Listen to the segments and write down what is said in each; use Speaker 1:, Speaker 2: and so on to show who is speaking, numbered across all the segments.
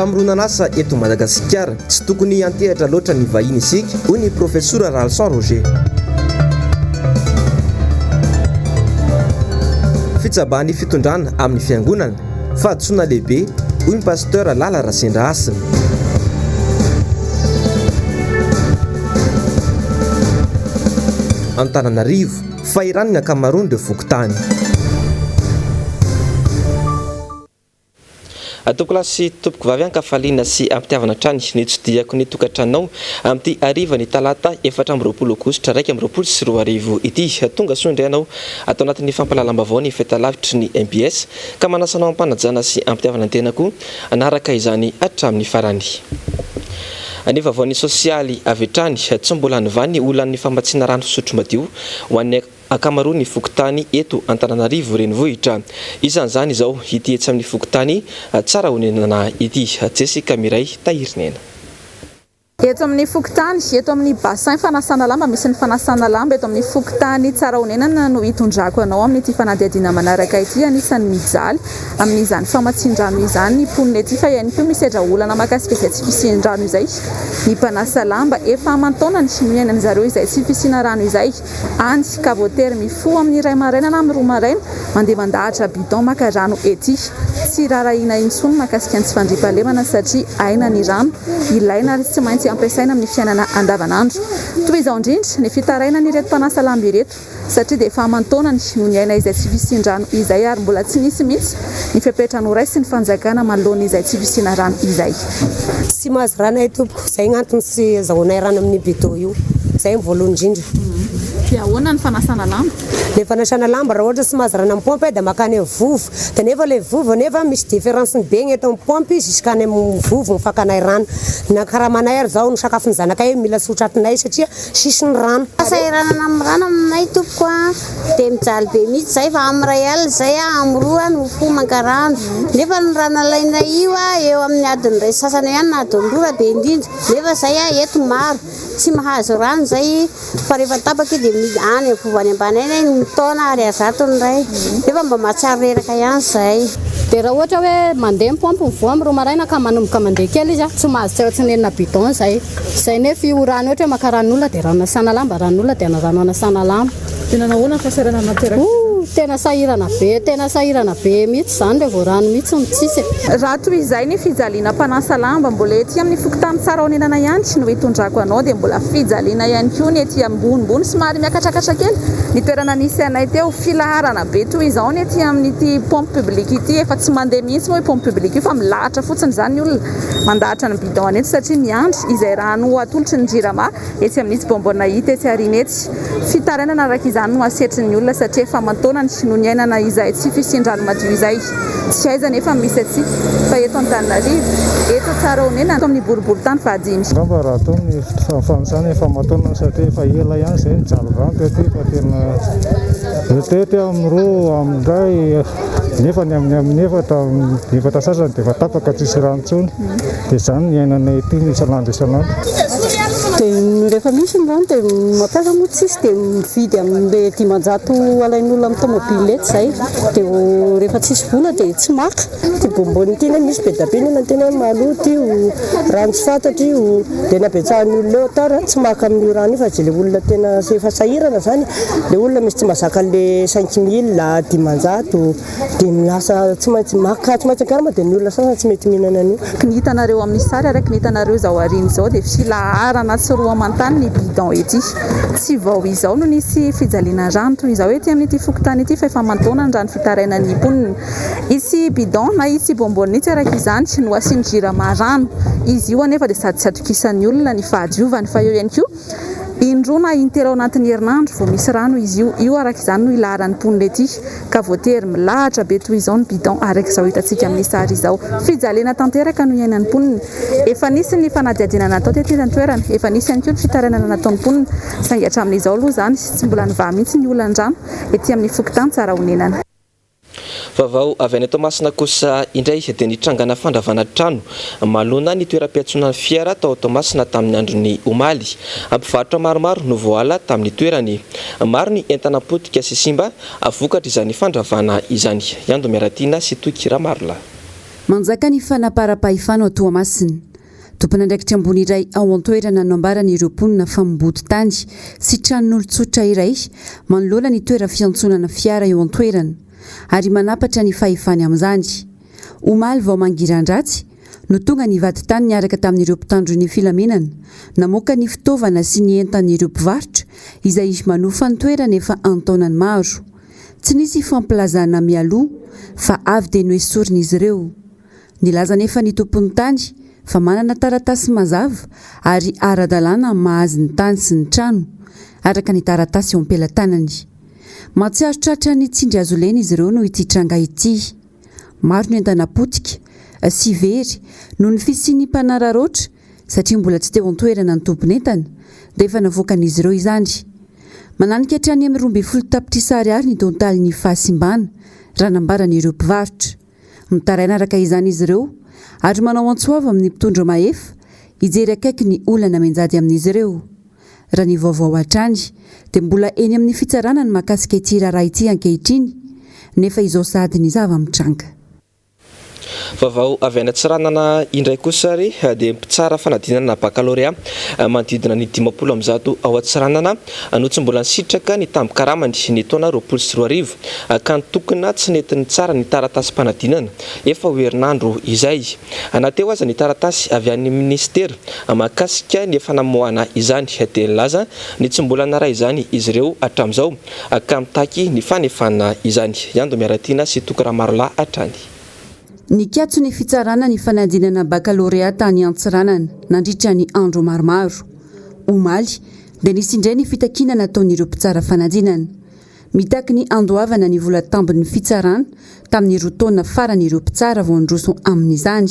Speaker 1: Famoronan'asa eto Madagasikara, tsy tokony hiantehatra loatra ny vahiny isika, hoy ny Profesora Ralison Roger. Fitsabahan'ny fitondrana amin'ny fiangonana, fahadisoana lehibe, hoy ny Pasteur Lala Rasendrahasina. Antananarivo, fahirano ny ankamaroan'ireo fokontany.
Speaker 2: Tompokolahy sy tompokovavy an-kafaliana sy am-pitiavana hatrany no itsidihako ny tokantranonao amin'ity harivan'ny talata 24 aogositra 2021 ity. Tonga soa indray ianao ato anatin'ny fampahalalam-baovao ny fahitalavitry ny mbs ka manasa anao am-panajana sy am-pitiavana ny tena koa hanaraka izany hatramin'ny farany. Ny vaovaon'ny sosialy avy hatrany, tsy mbola nivaha ny olan'ny famatsiana rano fisotro madio ho an'ny ankamaroan'ny fokontany eto Antananarivo Renivohitra. Isan'izany izao ity etsy amin'ny fokontany Tsarahonenana ity. Jessica Miray Tahirinena.
Speaker 3: Eto amin'ny fokontany, eto amin'ny bassin fanasana lamba misy ny fanasana lamba eto amin'ny fokontany Tsarahonenana no hitondrako anao amin'ity fanadihadiana manaraka ity. Anisan'ny mijaly amin'izany famatsian-drano izany ny mponina ety fa ihany koa misedra olana mahakasika izay tsy fisian-drano izay ny mpanasa lamba. Efa aman-taonany no iainan'izareo izay tsy fisiana rano izay. Any ka voatery mifoha amin'ny iray maraina na amin'ny roa maraina mandeha mandahatra bidon maka rano ety. Tsy rarahiana intsony mahakasika ny tsy fandriampahalemana satria aina ny rano, ilaina ary tsy maintsy ampiasaina amin'ny fiainana andavanandro. Toy izao indrindra ny fitarainan'ireto mpanasa lamba ireto satria dia efa aman-taonany no niaina izay tsy fisian-drano izay ary mbola tsy nisy mihitsy ny fepetra noraisin'ny fanjakana manoloana izay tsy fisiana rano izay.
Speaker 4: Tsy mahazo rano ay tompoko, zay gn'antony tsy azahoanay rano amin'io bidon io, zay ny voalohany indrindra.
Speaker 3: Dia ahoana ny fanasana lamba?
Speaker 4: Le fanasana lamba raha ohatra tsy mahazo rano amin'ny pompe dia makany amin'ny vovo, dia nefa le vovo nefa misy différence-ny be gny eto amin'ny pompe jusqu'any amin'ny vovo ny fakanay rano, na karamanay ary zao ny sakafon'ny zanakay mila sotratinay satria tsisy ny rano.
Speaker 5: Fahasahiranana amin'ny rano aminay tompoko a. Dia mijaly be mihitsy zahay fa amin'ny iray alina izay amin'ny roa no mifoha maka rano. Nefa ny rano alainay io eo amin'ny adiny iray sy sasany eo ihany na adiny roa raha be indrindra. Nefa izay eto maro tsy mahazo rano izay fa rehefa tapaka io dia any amin'ny vovo any ambany any no mitaona ary azato ny iray. Nefa mba mahatsiaro reraka ihany izahay.
Speaker 6: Dia raha ohatra hoe mandeha ny paompy mivoha amin'ny roa maraina ka manomboka mandeha kely izy, tsy mahazo tsy afa-tsy ny enina bidon izay. Izay nefa io rano ohatra hoe maka ranon'olona dia rano anasana lamba, ranon'olona dia rano anasana lamba.
Speaker 3: Dia nanao ahoana ny fahasahiranana naterak'izany?
Speaker 6: Ouh, tena sahirana be, tena sahirana be mihitsy izany rehefa vao rano mihitsy no tsisy e.
Speaker 3: Raha toy izay ny fijaliana mpanasa lamba, mbola ety amin'ny fokontany Tsarahonenana ihany no hitondrako anao dia mbola fijaliana ihany koa ny ety ambonimbony somary miakatrakatra kely ny toerana nisy anay teo, filaharana be toy izao ny ety amin'ity pompe publique ity, efa tsy mandeha mihitsy moa io pompe publique io fa milahatra fotsiny izany ny olona mandahatra ny bidon any eto satria miandry izay rano atolotry ny jirama. Etsy amin'itsy bonbonne hita etsy aoriana etsy. Fitarainana araka izany no asetrin'ny olona satria efa aman-taonany no niainana izay tsy fisian-drano madio izay. Tsy aiza anefa no misy antsika fa eto Antananarivo, eto Tsarahonenana, eto amin'ny boriborintany fahadimy.
Speaker 7: Angamba raha atao ny fanisana efa aman-taonany satria efa ela ihany izay nijaly rano teto fa tena vetivety amin'ny roa amin'ny iray nefa ny amin'ny amin'ny efatra amin'ny efatra sasany dia efa tapaka tsisy rano intsony dia izany ny iainanay ety isan'andro isan'andro.
Speaker 6: Dia rehefa misy ny rano dia mampiasa moa tsisy dia mividy amin'ilay 500 alain'olona amin'ny tomobile eto izay dia rehefa tsisy vola dia tsy maka.
Speaker 8: Ity bonbonne ity anie misy be dia be ny olona tena hoe maloto io, rano tsy fantatra io, dia ny habetsahan'ny olona eo tara tsy maka amin'io rano io fa izay ilay olona tena efa sahirana izany, ilay olona misy tsy mahazaka an'ilay cinq mille, 500. Dia lasa tsy maintsy maka, tsy maintsy ankarama dia ny olona sasany tsy mety mihinana an'io.
Speaker 3: Araka ny hitanareo amin'ny sary, araka ny hitanareo izao aoriana izao dia filaharana tsy roa aman-tany ny bidon ety. Tsy vao izao no nisy fijaliana rano toy izao ety amin'ity fokontany ity fa efa aman-taonany raha ny fitarainan'ny mponina. Itsy bidon na itsy bonbonne itsy araka izany no asian'ny Jirama rano. Izy io anefa dia sady tsy atokisan'ny olona ny fahadiovany fa eo ihany koa Indroa na intelo ao anatin'ny herinandro vao misy rano izy io. Io araka izany no ilaharan'ny mponina ety ka voatery milahatra be toy izao ny bidon araka izao hitantsika amin'ny sary izao. Fijaliana tanteraka no iainan'ny mponina. Efa nisy ny fanadihadiana natao tety an-toerana, efa nisy ihany koa ny fitarainana nataon'ny mponina saingy hatramin'izao aloha izany tsy mbola nivaha mihitsy ny olan'ny rano ety amin'ny fokontany Tsarahonenana.
Speaker 2: Vaovao avy any Toamasina kosa indray dia nitrangana fandravana trano manoloana ny toeram-piantsonan'ny fiara tao Toamasina tamin'ny andron'ny omaly. Mpivarotra maromaro no voaala tamin'ny toerany. Maro ny entana potika sy simba vokatr'izany fandravana izany. Iando Miaratiana sy Toky Ramarolahy.
Speaker 9: Manjaka ny fanaparam-pahefana ao Toamasina. Tompon'andraikitra ambony iray ao an-toerana no nambaran'ireo mponina fa mibodo tany sy tranon'olon-tsotra iray manoloana ny toeram-fiantsonana fiara eo an-toerana ary manapatra ny fahefany amin'izany. Omaly vao mangiran-dratsy no tonga ny vadintany niaraka tamin'ireo mpitandro ny filaminana namoaka ny fitaovana sy ny entan'ireo mpivarotra izay manofa ny toerana efa an-taonany maro. Tsy nisy fampilazana mialoha fa avy dia noesorin'izy ireo. Nilaza anefa ny tompon'ny tany fa manana taratasy mazava ary ara-dalàna maha azy ny tany sy ny trano, araka ny taratasy eo am-pelatanany. Mahatsiaro tratran'ny tsindry hazo lena izy ireo noho ity tranga ity. Maro ny entana potika sy very noho ny fisian'ny mpanararaotra satria mbola tsy teo an-toerana ny tompon'entana dia efa navoakan'izy ireo izany. Mananika hatrany amin'ny 12 tapitrisa ariary ny tontalin'ny fahasimbana raha nambaran'ireo mpivarotra. Mitaraina araka izany izy ireo ary manao antso avo amin'ny mpitondra mahefa hijery akaiky ny olana mianjady amin'izy ireo. Raha ny vaovao hatrany dia mbola eny amin'ny fitsarana ny mahakasika ity raharaha ity ankehitriny nefa izao sahady ny zava-mitranga.
Speaker 2: Vaovao avy any Antsiranana indray kosa ary dia mpitsara fanadinana bakalorea manodidina ny 150 ao Antsiranana no tsy mbola nisitraka ny tambin-karamany ny taona 2020 ka nitokona tsy nety nitsara ny taratasim-panadinana efa ho herinandro izay. Na teo aza ny taratasy avy any minisitera mahakasika ny efa namoahana izany dia nilaza ny tsy mbola naray izany izy ireo hatramin'izao ka mitaky ny fanefana izany. Iando Miaratiana sy Toky Ramarolahy hatrany.
Speaker 9: Nikatso ny fitsarana ny fanadinana bakalorea tany Antsiranana nandritra ny andro maromaro. Omaly dia nisy indray ny fitakiana nataon'ireo mpitsara fanadinana. Mitaky ny handoavana ny vola tambin'ny fitsarana tamin'ny roa taona farany ireo mpitsara vao nroso amin'izany.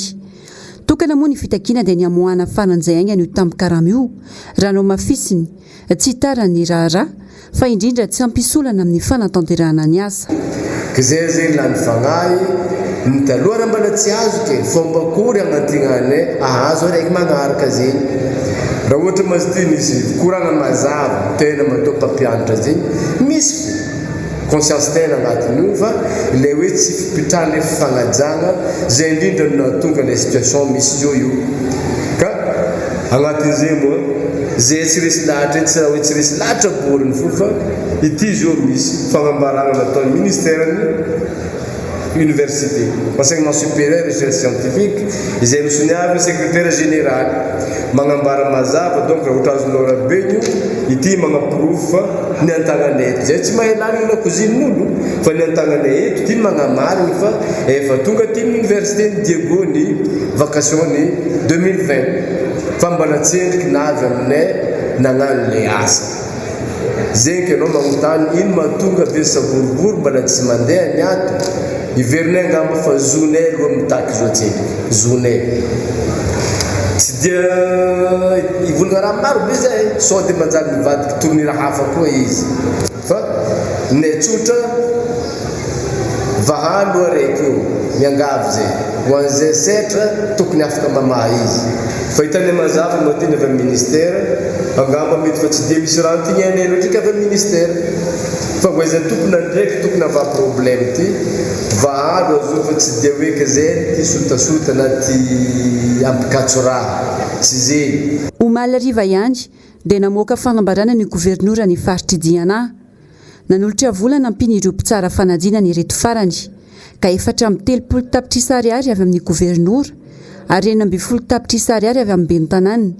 Speaker 9: Tokana moa ny fitakiana dia ny hamoahana faran'izay haingana io tambin-karama io raha nohamafisiny tsy tara ny raharaha fa indrindra tsy hampisy olana amin'ny fanatanterahana ny asa.
Speaker 10: K'izay zegny lany fagnahy ny taloha raha mbala tsy azo ke fomba akory agnantignanay ahazo araiky magnaraka zegny raha ohatra ma izy ty misy koragna mazava tena matoa mpampianatra zegny misy fo conscience tena agnatiny io fa ilay hoe tsy fipitrahana le fifagnajagna zay indrindra no nahatonga ilay situation misy zao io ka agnatin'izay moa zay tsy resy lahatra eny tsy raha hoe tsy resy lahatra boriny fo fa ity zao misy fagnambaragna nataon'ny ministeran'ny université, enseignement supérieur et recherche scientifique, izay nosoniavin'ny secrétaire général magnambara mazava donc raha ohatra azonao rabe io ity magnaporofo fa ny antagnanay eto zay tsy mahay lalagna na cousine-n'olo fa ny antagnanay eto ity magnamarigny fa efa tonga aty amin'ny université ny Diego ny vacation ny 2020 fa mbala tsy endriky na avy aminay nagnano le asa. Zegny ka enao magnontany ino mahatonga be savorovoro mbala tsy mandeha ny ato, heverinay angamba fa zonay aloha mitaky zo atsendriky, zonay. Tsy dia hivolagna raha maro be zay sao dia manjary mivadiky tournure hafa koa izy fa ny tsotra Vaha aloha raiky io, miangavy zay. Ho an'izay setra tokony afaka mamaha izy. Fa hitanay mazava moa teny avy amin'ny ministère, angamba mety fa tsy dia misy raha antignainay loatra ka avy amin'ny ministère. Fa ho aiza tompon'andraikitra tokony havaha problème ty, vaha aloha zao fa tsy dia hoe ka zay ty sotasota na ty ampikatso raha. Tsy zegny.
Speaker 9: Omaly hariva ihany dia namoaka fanambarana ny governoran'ny faritr'i Diana. Nanolotra vola nampiany ireo mpitsara fanadinana ireto farany, ka 34 tapitrisa ariary avy amin'ny governora ary 16 tapitrisa ariary avy amin'ny ben'ny tanàna.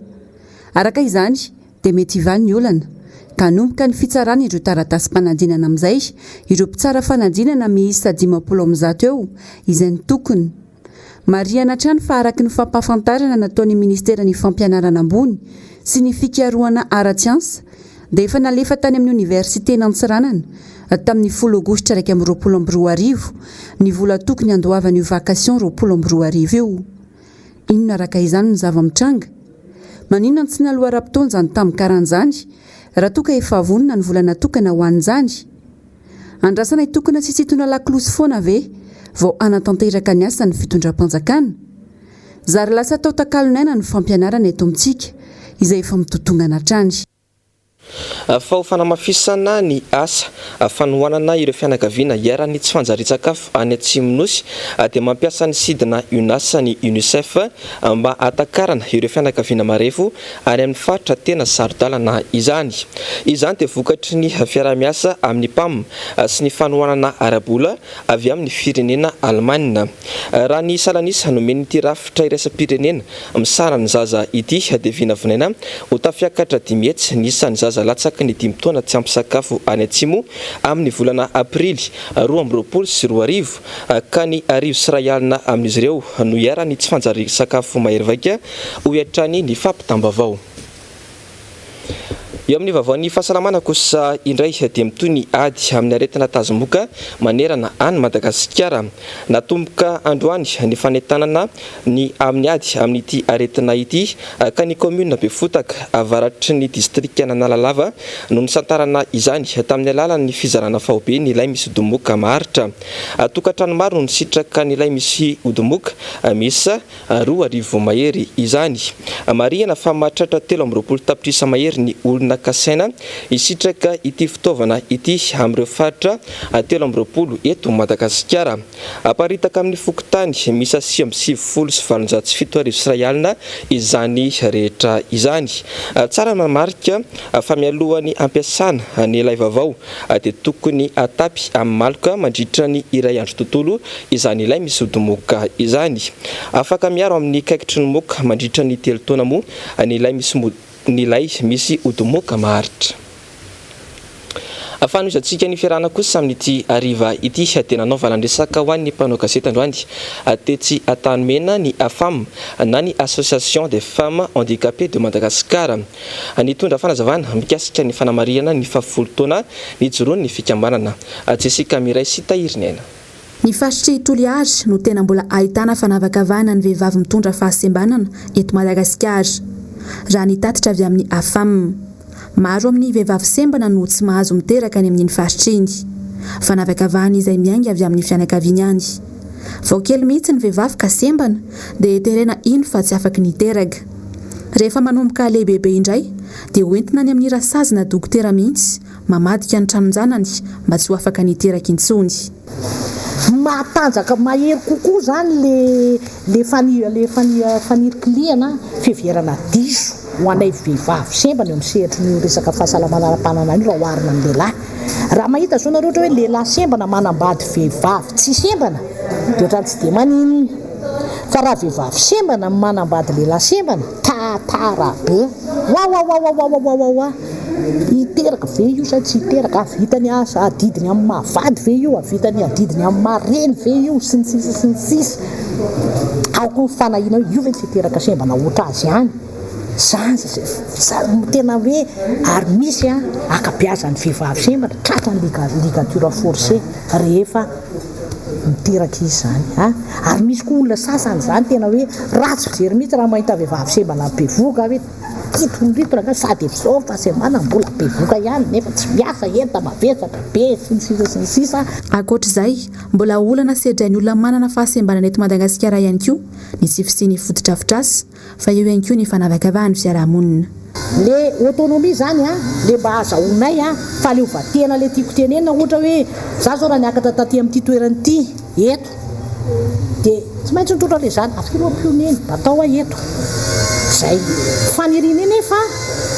Speaker 9: Araka izany dia mety hivaha ny olana, ka hanomboka ny fitsarana ireo taratasim-panadinana amin'izay ireo mpitsara fanadinana miisa 150 eo izay nitokona. Marihana hatrany fa araka ny fampahafantarana nataon'ny ministeran'ny fampianarana ambony sy ny fikarohana ara-tsiansa dia efa nalefa tany amin'ny oniversiten'Antsiranana tamin'ny folo aogositra 2021 ny vola tokony handoavana io vacation 2020 io. Inona araka izany no zava-mitranga? Maninona no tsy naloa ara-potoana izany tambin-karana izany raha toa ka efa vonona ny vola natokana ho an'izany? Andrasana hitokona sy hisintona lakolosy foana ve vao hanatanteraka ny asany ny fitondram-panjakana? Zary lasa atao takalon'aina ny fampianarana eto amintsika izay efa mitotongana hatrany.
Speaker 2: Fa ho fanamafisana ny asa fanohanana ireo fianakaviana iharan'ny tsy fanjarian-tsakafo any Atsimon'ny Nosy dia mampiasa ny sidina UNAS ny Unicef mba hahatakarana ireo fianakaviana marefo any amin'ny faritra tena saro-dalana izany. Izany dia vokatry ny fiaraha-miasa amin'ny PAM sy ny fanohanana ara-bola avy amin'ny firenena Alemaina. Raha ny salan'isa nomen'ity rafitra iraisam-pirenena misahana ny zaza ity dia vinavinaina ho tafiakatra 500 ny isan'ny zaza latsaky ny dimy taona tsy ampy sakafo any Atsimo amin'ny volana aprily 2022 ka ny 1100 amin'izy ireo no iharan'ny tsy fanjarian-sakafo mahery vaika, hoy hatrany ny fampitam-baovao. Eo amin'ny vaovaon'ny fahasalamana kosa indray dia mitohy ny ady amin'ny aretina tazomoka manerana an'i Madagasikara. Natomboka androany ny fanentanana ny amin'ny ady amin'ity aretina ity ka ny kaominina Befotaka avaratry ny distrikan'Analalava no nisantarana izany tamin'ny alalan'ny fizarana faobe ny lay misy domoka maharitra. Tokantrano maro no nisitraka ny lay misy odimoka miisa 2000 mahery izany. Marihana fa mahatratra 23 tapitrisa mahery ny olona kasaina hisitraka ity fitaovana ity amin'ireo faritra 23 eto Madagasikara. Aparitaka amin'ny fokontany miisa 1899 izany rehetra izany. Tsara ny manamarika fa mialohan'ny hampiasana ny lay vaovao dia tokony atapy amin'ny maloka mandritra ny iray andro tontolo izany lay misy odimoka izany. Afaka miaro amin'ny kaikitry ny moka mandritra ny telo taona moa ny lay misy ny lay misy odimoka maharitra. Fanohizantsika ny fiarahana kosa amin'ity hariva ity dia nanao valan-dresaka ho an'ny mpanao gazety androany tetsy Antanimena ny AFAM na ny Association des Femmes Handicapées de Madagascar. Nitondra fanazavana mikasika ny fanamarihana ny fahafolo taona nijoroan'ny fikambanana Jessica Miray sy Tahiriniaina.
Speaker 3: Ny faritr'i Toliary no tena mbola ahitana fanavakavahana ny vehivavy mitondra fahasembanana eto Madagasikara, raha ny tatitra avy amin'ny AFAM. Maro amin'ny vehivavy sembana no tsy mahazo miteraka any amin'iny faritra iny. Fanavakavahana izay miainga avy amin'ny fianakaviany ihany. Vao kely mihitsy ny vehivavy ka sembana dia terena hino fa tsy afaky ny hiteraka. Rehefa manomboka lehibebe indray dia hoentina any amin'ny rasazy na dokotera mihitsy mamadika ny tranon-janany mba tsy ho afaka ny hiteraka intsony.
Speaker 11: Matanjaka, mahery kokoa izany le le fani le fani fanirinkilihana fiheverana diso ho anay vehivavy sembana eo amin'ny sehatry ny resaka fahasalamana ara-pananahana io raha oharina amin'ny lehilahy. Raha mahita zao nareo ohatra hoe lehilahy sembana manambady vehivavy tsy sembana dia ohatran'ny tsy dia maninona. Fa raha vehivavy sembana manambady lehilahy sembana, tantara be. Wawawawawawawawa. Hiteraka ve io sa tsy hiteraka? Hahavita ny asa adidiny amin'ny maha vady ve io? Hahavita ny adidiny amin'ny maha reny ve io? Sy ny sisa sy ny sisa. Ao koa ny fanahiana hoe io ve tsy hiteraka sembana hoatra azy ihany? Zany zany tena hoe ary misy an ankabeazan'ny vehivavy sembana tratran'ny ligature forcée rehefa miteraka izy izany an. Ary misy koa olona sasany izany tena hoe ratsy fijery mihitsy raha mahita vehivavy sembana bevohoka hoe Ito ny rito rangahy sady efa zao fahasembanana mbola bevoka ihany nefa tsy miasa enta mavesatra be sy ny sisa sy ny sisa.
Speaker 3: Ankoatra izay, mbola olana sedrain'ny olona manana fahasembanana eto Madagasikara ihany koa ny tsy fisian'ny fotodrafitrasa, fa eo ihany koa ny fanavakavahan'ny fiarahamonina.
Speaker 11: Le autonomie zany an, le mba azahoanay an, fahaleovantena le tiako tenenina ohatra hoe za zao raha niakatra taty amin'ity toerana ity eto dia tsy maintsy nitondra le zany avy aloha ampio neny mba atao aho eto zay faniriana nefa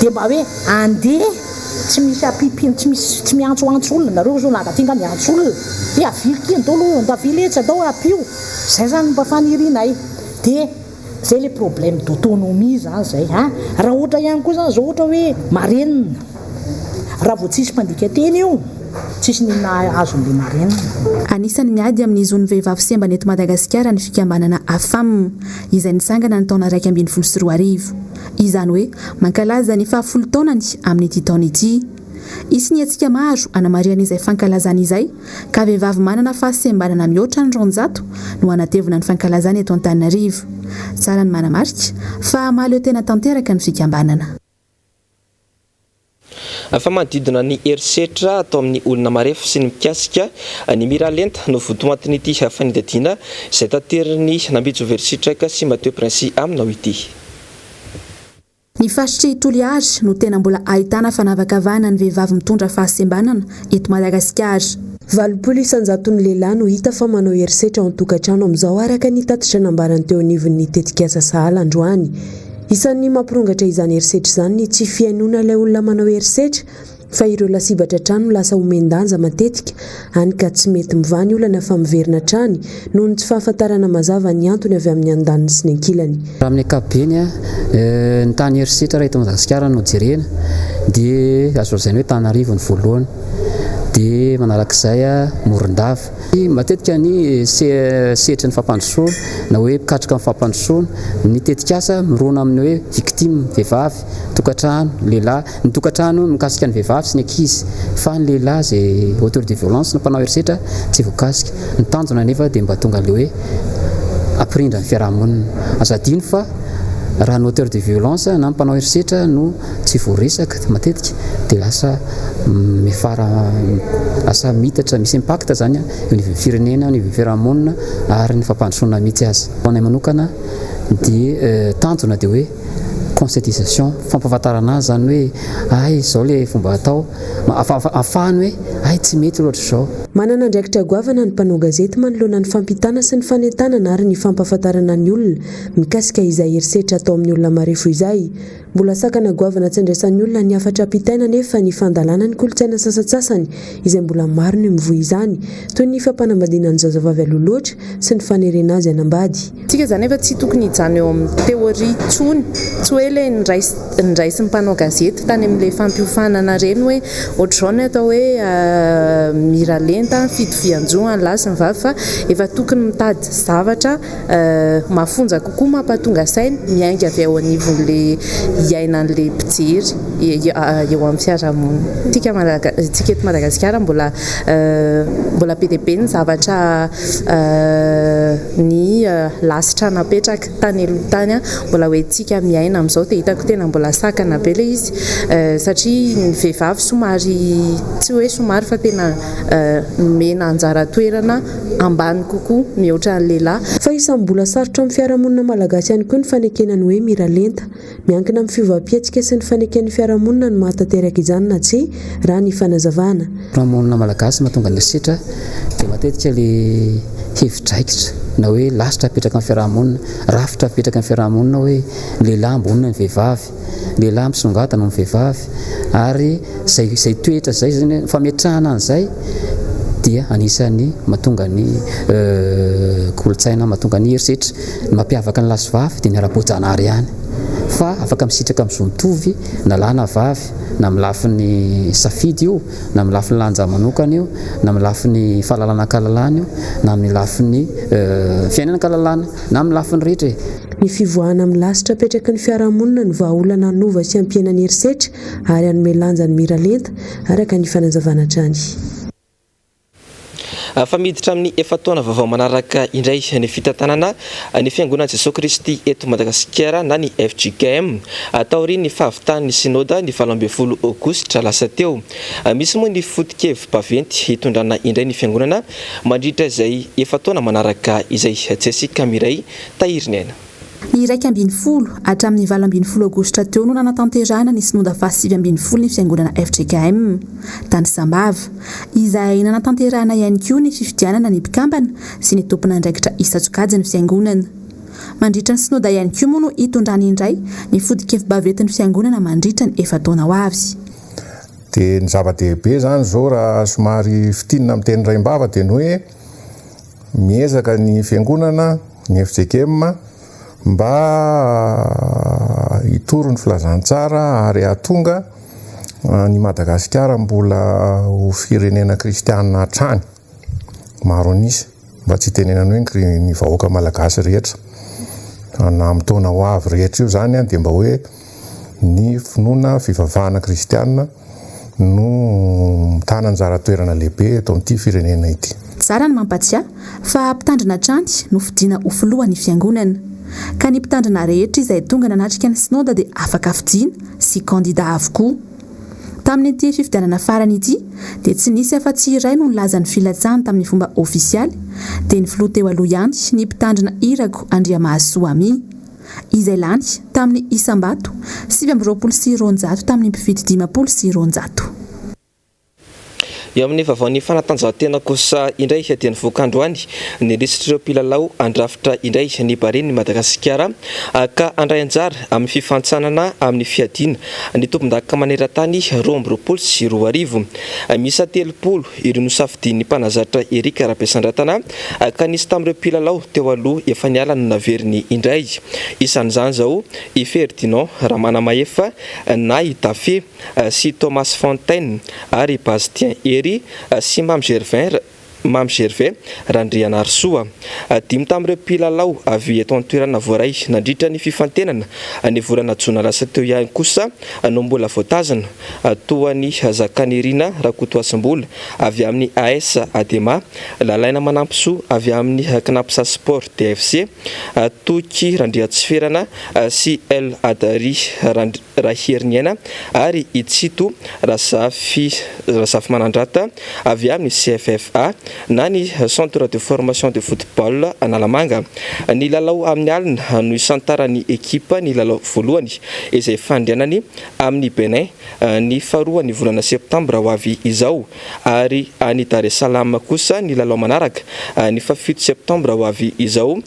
Speaker 11: dia mba hoe andeha tsy misy ampimpiana tsy misy tsy miantsoantso olona nareo zao naka aty nga miantso olona hoe avily ity andao aloha andao avily etsy andao ampio zay zany mba fanirianay dia Zay le problème d'autonomie zany zay a! Raha ohatra ihany koa zany zao ohatra hoe marenina, raha vao tsisy mpandika teny eo, tsisy n'inona azon'le marenina.
Speaker 3: Anisan'ny miady amin'ny zon'ny vehivavy sembana eto Madagasikara ny fikambanana AFAM, izay nitsangana ny taona 2011. Izany hoe mankalaza ny fahafolo taonany amin'ity taona ity. Hisy ny hetsika maro hanamarihana izay fankalazana izay ka vehivavy manana fahasembanana mihoatra ny 200 no hanatevina ny fankalazana eto Antananarivo. Tsara ny manamarika fa mahaleo tena tanteraka ny fikambanana.
Speaker 2: Fa manodidina ny herisetra atao amin'ny olona marefo sy ny mikasika ny miralenta no votoantin'ity fanadihadiana izay taterin'i Nambijo Versitraka sy Mathieu Princi aminao ity.
Speaker 3: Ny faritr'i Toliary no tena mbola ahitana fanavakavahana ny vehivavy mitondra fahasembanana eto Madagasikara.
Speaker 12: 80 isan-jaton'ny lehilahy no hita fa manao herisetra ao an-tokantrano amin'izao araka ny tatitra nambarany teo anivon'ny tetikasa Sahala androany. Isan'ny mampirongatra izany herisetra izany ny tsy fihainoana ilay olona manao herisetra fa ireo lasibatra hatrany no lasa omen-danja matetika, hany ka tsy mety mivaha ny olana fa miverina hatrany noho ny tsy fahafantarana mazava ny antony avy amin'ny andaniny sy ny ankilany.
Speaker 13: Raha amin'ny ankapobeny, ny tany herisetra raha eto Madagasikara no jerena dia azo lazaina hoe Antananarivo ny voalohany, dia manarak'izay Morondava. Matetika ny sehatry ny fampandrosoana na hoe mpikatroka amin'ny fampandrosoana, ny tetikasa mirona amin'ny hoe victime, vehivavy, tokantrano, lehilahy. Ny tokantrano mikasika ny vehivavy sy ny ankizy fa ny lehilahy izay auteur de violence na mpanao herisetra tsy voakasika. Ny tanjona anefa dia mba tonga ilay hoe hampirindra ny fiarahamonina. Aza adino fa raha ny auteur de violence na ny mpanao herisetra no tsy voaresaka matetika dia lasa miafara lasa miitatra, misy impact izany eo anivon'ny firenena, eo anivon'ny fiarahamonina ary ny fampandrosoana mihitsy aza. Ho anay manokana dia tanjona dia hoe conscientisation, fampahafantarana azy izany hoe hay izao ilay fomba atao, ahafahany hoe hay tsy mety loatra izao.
Speaker 12: Manana andraikitra goavana ny mpanao gazety manoloana ny fampitana sy ny fanentanana ary ny fampahafantarana ny olona mikasika izay herisetra atao amin'ny olona marefo izay. Mbola sakana goavana tsy andraisan'ny olona ny hafatra ampitaina anefa ny fandalana ny kolontsaina sasantsasany izay mbola maro ny mivoy izany toy ny fampanambadiana ny zazavavy aloha loatra sy ny fanerena azy hanambady.
Speaker 14: Tsika izany efa tsy tokony hijanona eo amin'ny théorie intsony, tsy hoe ilay niraisin'ny mpanao gazety tany amin'ilay fampiofanana ireny hoe ohatr'izao ny atao hoe miralenta, fitovian-jo ny lahy sy ny vavy fa efa tokony mitady zavatra mafonja kokoa mampatonga saina miainga avy ao anivon'ilay iainan'ilay mpijery eo amin'ny fiarahamonina. Tsika Malaga, tsika eto Madagasikara mbola mbola be dia be ny zavatra ny lasitra napetraka tany aloha tany mbola hoentintsika miaina amin'izao dia hitako tena mbola sakana be ilay izy satria ny vehivavy somary tsy hoe somary fa tena nomena anjara toerana ambany kokoa mihoatra ny lehilahy.
Speaker 12: Fa isan'ny mbola sarotra amin'ny fiarahamonina malagasy ihany koa ny fanekena ny hoe miralenta. Miankina amin'ny fiovam-pihetsika sy ny faneken'ny fiarahamonina no mahatanteraka izany na tsia, raha ny fanazavana.
Speaker 13: Fiarahamonina malagasy mahatonga ny herisetra dia matetika ilay hevi-draikitra na hoe lasitra apetraka amin'ny fiarahamonina, rafitra apetraka amin'ny fiarahamonina hoe ny lehilahy ambony noho ny vehivavy, ny lehilahy misongadina noho ny vehivavy ary izay izay toetra izay zany fametrahana an'izay dia anisan'ny mahatonga ny kolontsaina mahatonga ny herisetra. Ny mampiavaka ny lahy sy vavy dia ny ara-boajanahary ihany fa afaka misitraka amin'ny zo mitovy na lahy na vavy na amin'ny lafiny safidy io na amin'ny lafiny lanja manokana io na amin'ny lafiny fahalalana ankalalana io na amin'ny lafiny fiainana ankalalana na amin'ny lafiny rehetra e.
Speaker 12: Ny fivoahana amin'ny lasitra apetraky ny fiarahamonina no vahaolana hanova sy hampihena ny herisetra ary hanome lanja ny miralenta, araka ny fanazavana hatrany.
Speaker 2: Fa miditra amin'ny efa-taona vaovao manaraka indray ny fitantanana ny Fiangonan'i Jesoa Kristy eto Madagasikara na ny fjkm taorian'ny fahavitan'ny Synoda ny 18 aogositra lasa teo. Misy moa ny foto-kevi-baventy hitondrana indray ny Fiangonana mandritra izay efa-taona manaraka izay. Jessica Mireille Tahiriniaina.
Speaker 3: Ny 11 hatramin'ny 18 aogositra teo no nanatanterahana ny Synoda faha 19 ny Fiangonana fjkm tany Sambava, izay nanatanterahana ihany koa ny fifidianana ny mpikambana sy ny tompon'andraikitra isan-tsokajin'ny Fiangonana. Mandritra ny Synoda ihany koa moa no hitondrany indray ny foto-kevi-baventin'ny Fiangonana mandritra ny efa-taona ho avy.
Speaker 15: Dia ny zava-dehibe izany izao raha somary fintinina amin'ny teny raim-bava dia ny hoe Miezaka ny Fiangonana, ny fjkm, mba hitory ny filazantsara ary hahatonga an'i Madagasikara mbola ho firenena kristiana hatrany, maro an'isa, mba tsy hitenenana hoe ny vahoaka malagasy rehetra, na amin'ny taona ho avy rehetra io izany dia mba hoe ny finoana fivavahana kristiana no mitana anjara toerana lehibe eto amin'ity firenena ity.
Speaker 3: Tsara ny mampatsiahy fa mpitandrina hatrany no fidiana ho filohan'ny fiangonana. Ka ny mpitandrina rehetra izay tonga nanatrika ny synoda dia afaka fidiana sy kandida avokoa. Tamin'ity fifidianana farany ity dia tsy nisy afa-tsy iray no nilaza ny filatsahany tamin'ny fomba ofisialy dia ny filoha teo aloha ihany, ny mpitandrina Irako Andriamahasoa Ami. izay lany tamin'ny isam-bato 229 tamin'ny mpifidy 250.
Speaker 2: Eo amin'ny vaovaon'ny fanatanjahantena kosa indray dia nivoaka androany ny lisitr'ireo mpilalao handrafitra indray ny Barean'i Madagasikara ka handray anjara amin'ny fifantsanana amin'ny fiadiana ny tompondaka maneran-tany 2022. Miisa 30 ireo nosafidian'ny mpanazatra Eric Rabesandratana ka nisy tamin'ireo mpilalao teo aloha efa niala no naveriny indray. Isan'izany izao i Ferdinand Ramanamahefa na i Dafe. sy Thomas Fontaine ary Bastien Hery sy Mamy Gervin Mamy Gervais Randrianarisoa. Dimy tamin'ireo mpilalao avy eto an-toerana voaray nandritra ny fifantenana ny volana jona lasa teo ihany kosa no mbola voatazona, toa an'i Zakanirina Rakotohasimbola avy amin'ny AS Adema, Lalaina Manampisoa avy amin'ny Cnapsa Sport DFC, Toky Randriatsiferana sy El Hadari Raheriniaina ary i Tsito Razafy Razafimanandrata avy amin'ny CFFA na ny Centre de Formation de Football Analamanga. Ny lalao amin'ny alina no hisantaran'ny ekipa ny lalao voalohany izay fandrianany amin'i Benin ny faharoan'ny volana septambra ho avy izao ary any Dar es Salaam kosa ny lalao manaraka ny fahafito septambra ho avy izao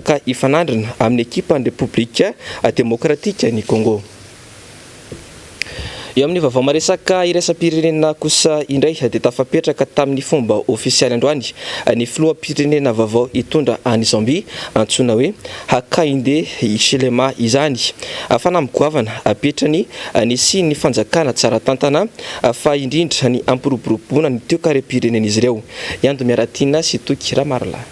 Speaker 2: ka hifanandrina amin'ny ekipan'ny Repoblika Demokratikan'i Congo. Eo amin'ny vaovao maresaka iraisam-pirenena kosa indray dia tafapetraka tamin'ny fomba ofisialy androany ny filoham-pirenena vaovao hitondra an'i Zambia antsoina hoe Hakainde Hichilema izany. Fanamby goavana apetrany ny hisian'ny fanjakana tsara tantana fa indrindra ny hampiroboroboana ny toekarem-pirenen'izy ireo. I Ando Miaratiana sy Toky Ramarolahy.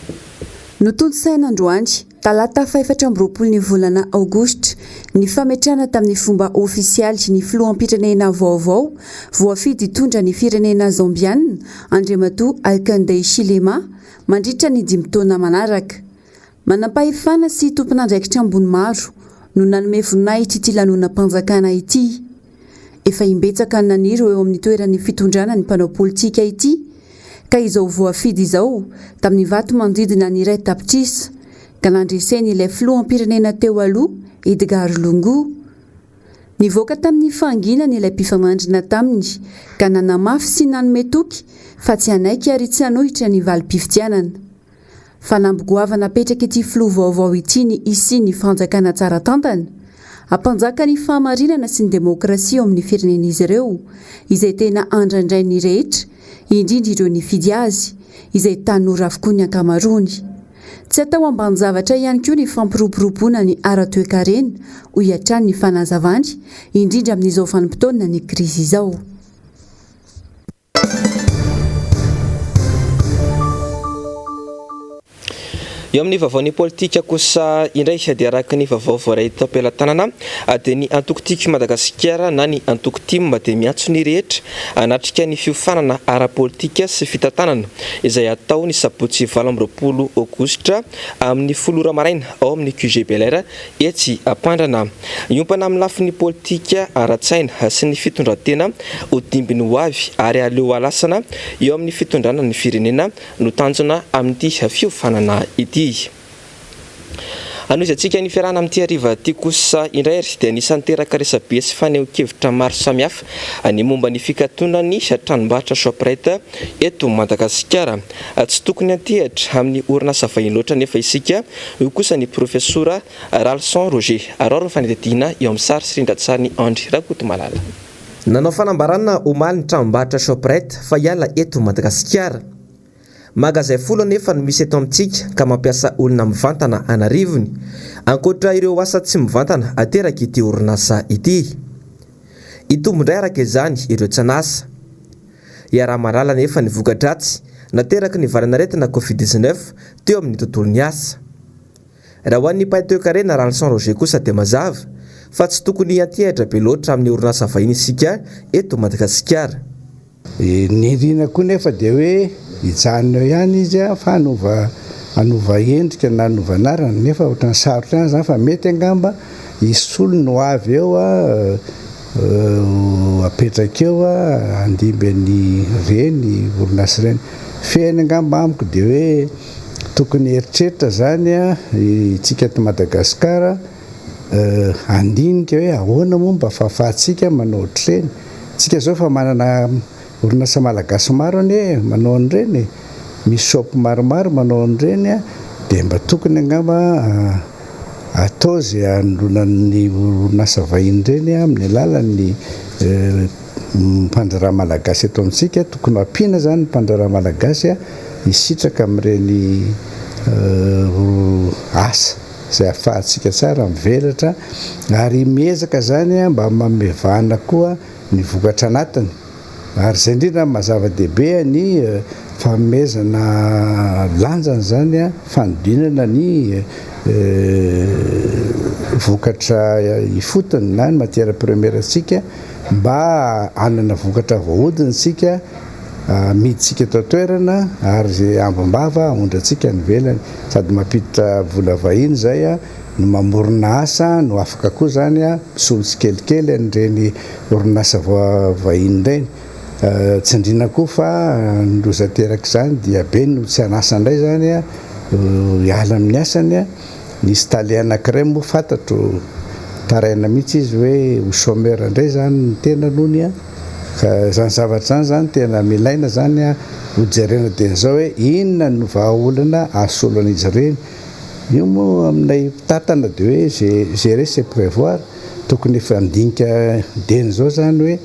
Speaker 9: Notontosaina androany, talata fahefatra amby roapolo ny volana aogositra, ny fametrahana tamin'ny fomba ofisialy ny filoham-pirenena vaovao voafidy hitondra ny firenena Zambiana, Andriamatoa Hakainde Hichilema, mandritra ny dimy taona manaraka. Manampahefana sy tompon'andraikitra ambony maro no nanome voninahitra ity lanonam-panjakana ity. Efa imbetsaka naniry ho eo amin'ny toeran'ny fitondrana ny mpanao politika ity, ka izao voafidy izao tamin'ny vato manodidina ny 1 tapitrisa, ka nandreseny ilay filoham-pirenena teo aloha Edgar Lungu. Nivoaka tamin'ny fahanginany ilay mpifanandrina taminy, ka nanamafy sy nanome toky fa tsy hanaiky ary tsy hanohitra ny valim-pifidianana. Fanamby goavana apetrak'ity filoha vaovao ity ny hisian'ny fanjakana tsara tantana, hampanjaka ny fahamarinana sy ny demokrasia ao amin'ny firenen'izy ireo, izay tena andrandrain'ny rehetra, indrindra ireo nifidy azy, izay tanora avokoa ny ankamaroany. Tsy atao ambanin-javatra ihany koa ny fampiroboroboana ny ara-toekarena, hoy hatrany ny fanazavany, indrindra amin'izao vanim-potoanan'ny krizy izao.
Speaker 2: Eo amin'ny vaovaon'ny politika kosa indray dia araka ny vaovao voaray tao am-pelatanana dia ny antoko Tiako Madagasikara na ny antoko tim dia miantso ny rehetra hanatrika ny fiofanana ara-politika sy fitantanana izay hatao ny sabotsy 28 aogositra amin'ny 10 ora maraina ao amin'ny QG Bel Air etsy Ampandrana. Hiompana amin'ny lafiny politika, ara-tsaina sy ny fitondran-tena ho dimbin'ny ho avy ary aleo halasana eo amin'ny fitondrana ny firenena no tanjona amin'ity fiofanana ity. Hanohizantsika ny fiarahana amin'ity hariva ity kosa indray ary dia anisan'ny niteraka resabe sy fanehoan-kevitra maro samihafa ny momba ny fikatonan'ny tranombarotra Shoprite eto Madagasikara. Tsy tokony hiantehatra amin'ny orinasa vahiny loatra anefa isika, hoy kosa ny Profesora Ralison Roger. Araho ny fanadihadiana eo amin'ny sary sy rindran-tsarin'i Andry Rakotomalala. Nanao fanambarana omaly ny tranombarotra Shoprite fa hiala eto Madagasikara. Magazay folo anefa no misy eto amintsika ka mampiasa olona mivantana an'arivony, ankoatra ireo asa tsy mivantana aterak'ity orinasa ity. Hitombo indray araka izany ireo tsy an'asa. Iaraha-mahalala anefa ny voka-dratsy nateraky ny valanaretina Covid 19 teo amin'ny tontolon'ny asa. Raha ho an'ny mpahay toekarena Ralison Roger kosa dia mazava fa tsy tokony hiantehitra be loatra amin'ny orinasa vahiny isika eto Madagasikara.
Speaker 16: Ny irina koa nefa dia hoe hijanona eo ihany izy fa hanova hanova endrika na hanova anarana nefa ohatran'ny sarotra ihany izany fa mety angamba hisy solony ho avy eo apetraka eo handimby an'ny ireny orinasa ireny. Fehiny angamba amiko dia hoe tokony hieritreritra izany isika eto Madagasikara. handinika hoe ahoana moa mba fahafahantsika manao ohatr'ireny. Tsika izao efa manana orinasa malagasy maro anie manao an'ireny e, misy shop maromaro manao an'ireny dia mba tokony angamba atao izay hanoloana ny orinasa vahiny ireny amin'ny alalan'ny mpandraharaha malagasy eto amintsika, tokony ho ampiana izany ny mpandraharaha malagasy hisitraka amin'ireny asa izay ahafahantsika tsara mivelatra ary miezaka izany mba manome vahana koa ny vokatra anatiny ary izay indrindra no maha zava-dehibe ny fanomezana lanjany izany fanodinana ny vokatra ifotony na ny matière première antsika mba hanana vokatra voahodina isika amidintsika eto an-toerana ary izay ambim-bava aondrantsika any ivelany. Sady mampiditra vola vahiny izay no mamorona asa no afaka koa izany misolo tsikelikely an'ireny orinasa vahiny ireny. Tsindriana koa fa ny loza aterak'izany dia be no tsy an'asa indray izany hiala amin'ny asany. Nisy tale anankiray moa fantatro, taraina mihitsy izy hoe ho chômeur indray izany ny tenany hono an! Ka izany zavatra izany izany tena milaina izany an, ho jerena dieny izao hoe inona no vahaolana ahasolo an'izy ireny. Io moa aminay mpitantana dia hoe gérer c'est prévoir, tokony efa handinika dieny izao izany hoe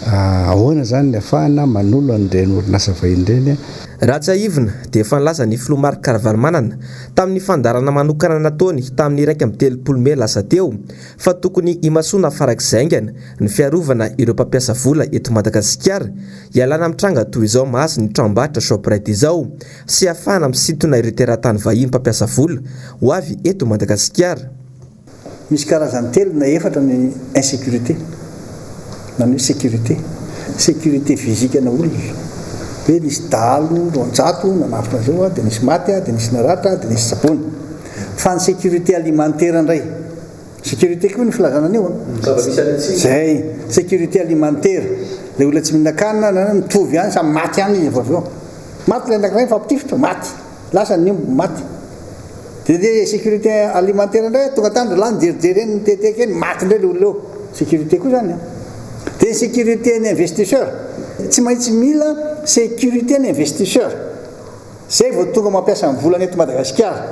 Speaker 16: ahoana izany ny ahafahana manolo an'ireny orinasa vahiny ireny an.
Speaker 1: Raha tsiahivina dia efa nilaza ny filoha Marc Ravalomanana tamin'ny fandaharana manokana nataony tamin'ny 31 mey lasa teo fa tokony himasoana farak'izay haingana ny fiarovana ireo mpampiasa vola eto Madagasikara hialana amin'ny tranga toy izao mahazo ny tranombarotra Shoprite izao sy hahafahana misintona ireo teratany vahiny mpampiasa vola ho avy eto Madagasikara.
Speaker 17: Misy karazany telo na efatra ny insécurité na ny hoe sécurité. Sécurité physique ana olona, hoe nisy dahalo 200 nanafika an'izao dia nisy maty dia nisy naratra dia nisy tsaboina. Fa ny sécurité alimentaire indray, sécurité koa ny filazana an'io an.
Speaker 18: Zava-misy any atsimo.
Speaker 17: Zay, sécurité alimentaire, ilay olona tsy mihinan-kanina na mitovy ihany, samy maty ihany izy avy eo. Maty ilay anankiray mifampitifitra, maty. Lasa ny omby maty. Dia le sécurité alimentaire indray tonga tany ry lahy nijerijery eny niteteky eny maty indray le olona eo. Sécurité koa zany an. Dia ny sécurité ny investisseur. Tsy maintsy mila sécurité ny investisseur. Zay vao tonga mampiasa ny volany eto Madagasikara.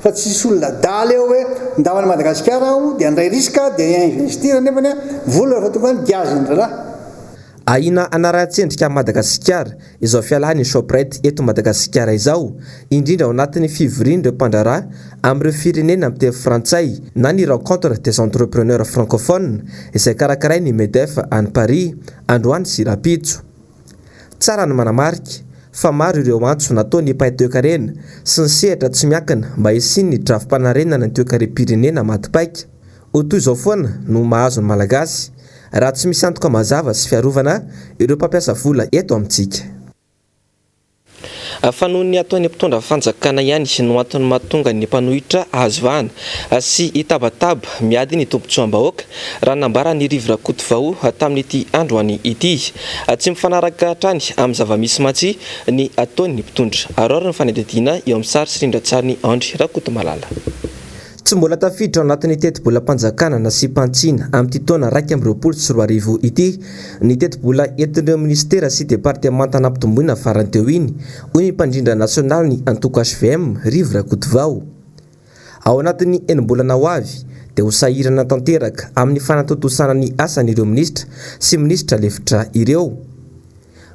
Speaker 17: Fa tsy hisy olona adala eo hoe ndao any Madagasikara aho dia handray risque dia hi-investir nefany an vola rehefa tonga any giaziny ry lahy.
Speaker 1: Ahiana hanarahan-tsendrika an'i Madagasikara izao fialan'ny Shoprite eto Madagasikara izao, indrindra ao anatin'ny fivorian'ireo mpandraharaha amin'ireo firenena miteny frantsay na ny Rencontre des entrepreneurs francophones izay karakarain'ny Medef any Paris androany sy rahampitso. Tsara ny manamarika fa maro ireo antso nataon'ny mpahay toekarena sy ny sehatra tsy miankina mba hisian'ny drafi-panarenana ny toekarem-pirenena maty paika. Ho toy izao foana no mahazo ny Malagasy raha tsy misy antoka mazava sy fiarovana ireo mpampiasa vola eto amintsika. Fa noho ny ataon'ny mpitondra fanjakana ihany no antony mahatonga ny mpanohitra hahazo vahana sy hitabataba miady ny tombontsoam-bahoaka, raha ny nambaran'i Rivo Rakotovao tamin'ity androany ity. Tsy mifanaraka hatrany amin'ny zava-misy mantsy ny ataon'ny mpitondra. Araho ny fanadihadiana eo amin'ny sary sy rindran-tsarin'i Andry Rakotomalala. Tsy mbola tafiditra ao anatin'ny tetibolam-panjakana nasiam-panitsiana amin'ity taona 2021 ity ny tetibola entin'ireo minisitera sy departemanta nampitomboina farany teo iny, hoy ny mpandrindra nasionalin'ny antoko hvm, Rivo Rakotovao. Ao anatin'ny enim-bolana ho avy dia ho sahirana tanteraka amin'ny fanatontosana ny asany ireo minisitra sy minisitra lefitra ireo.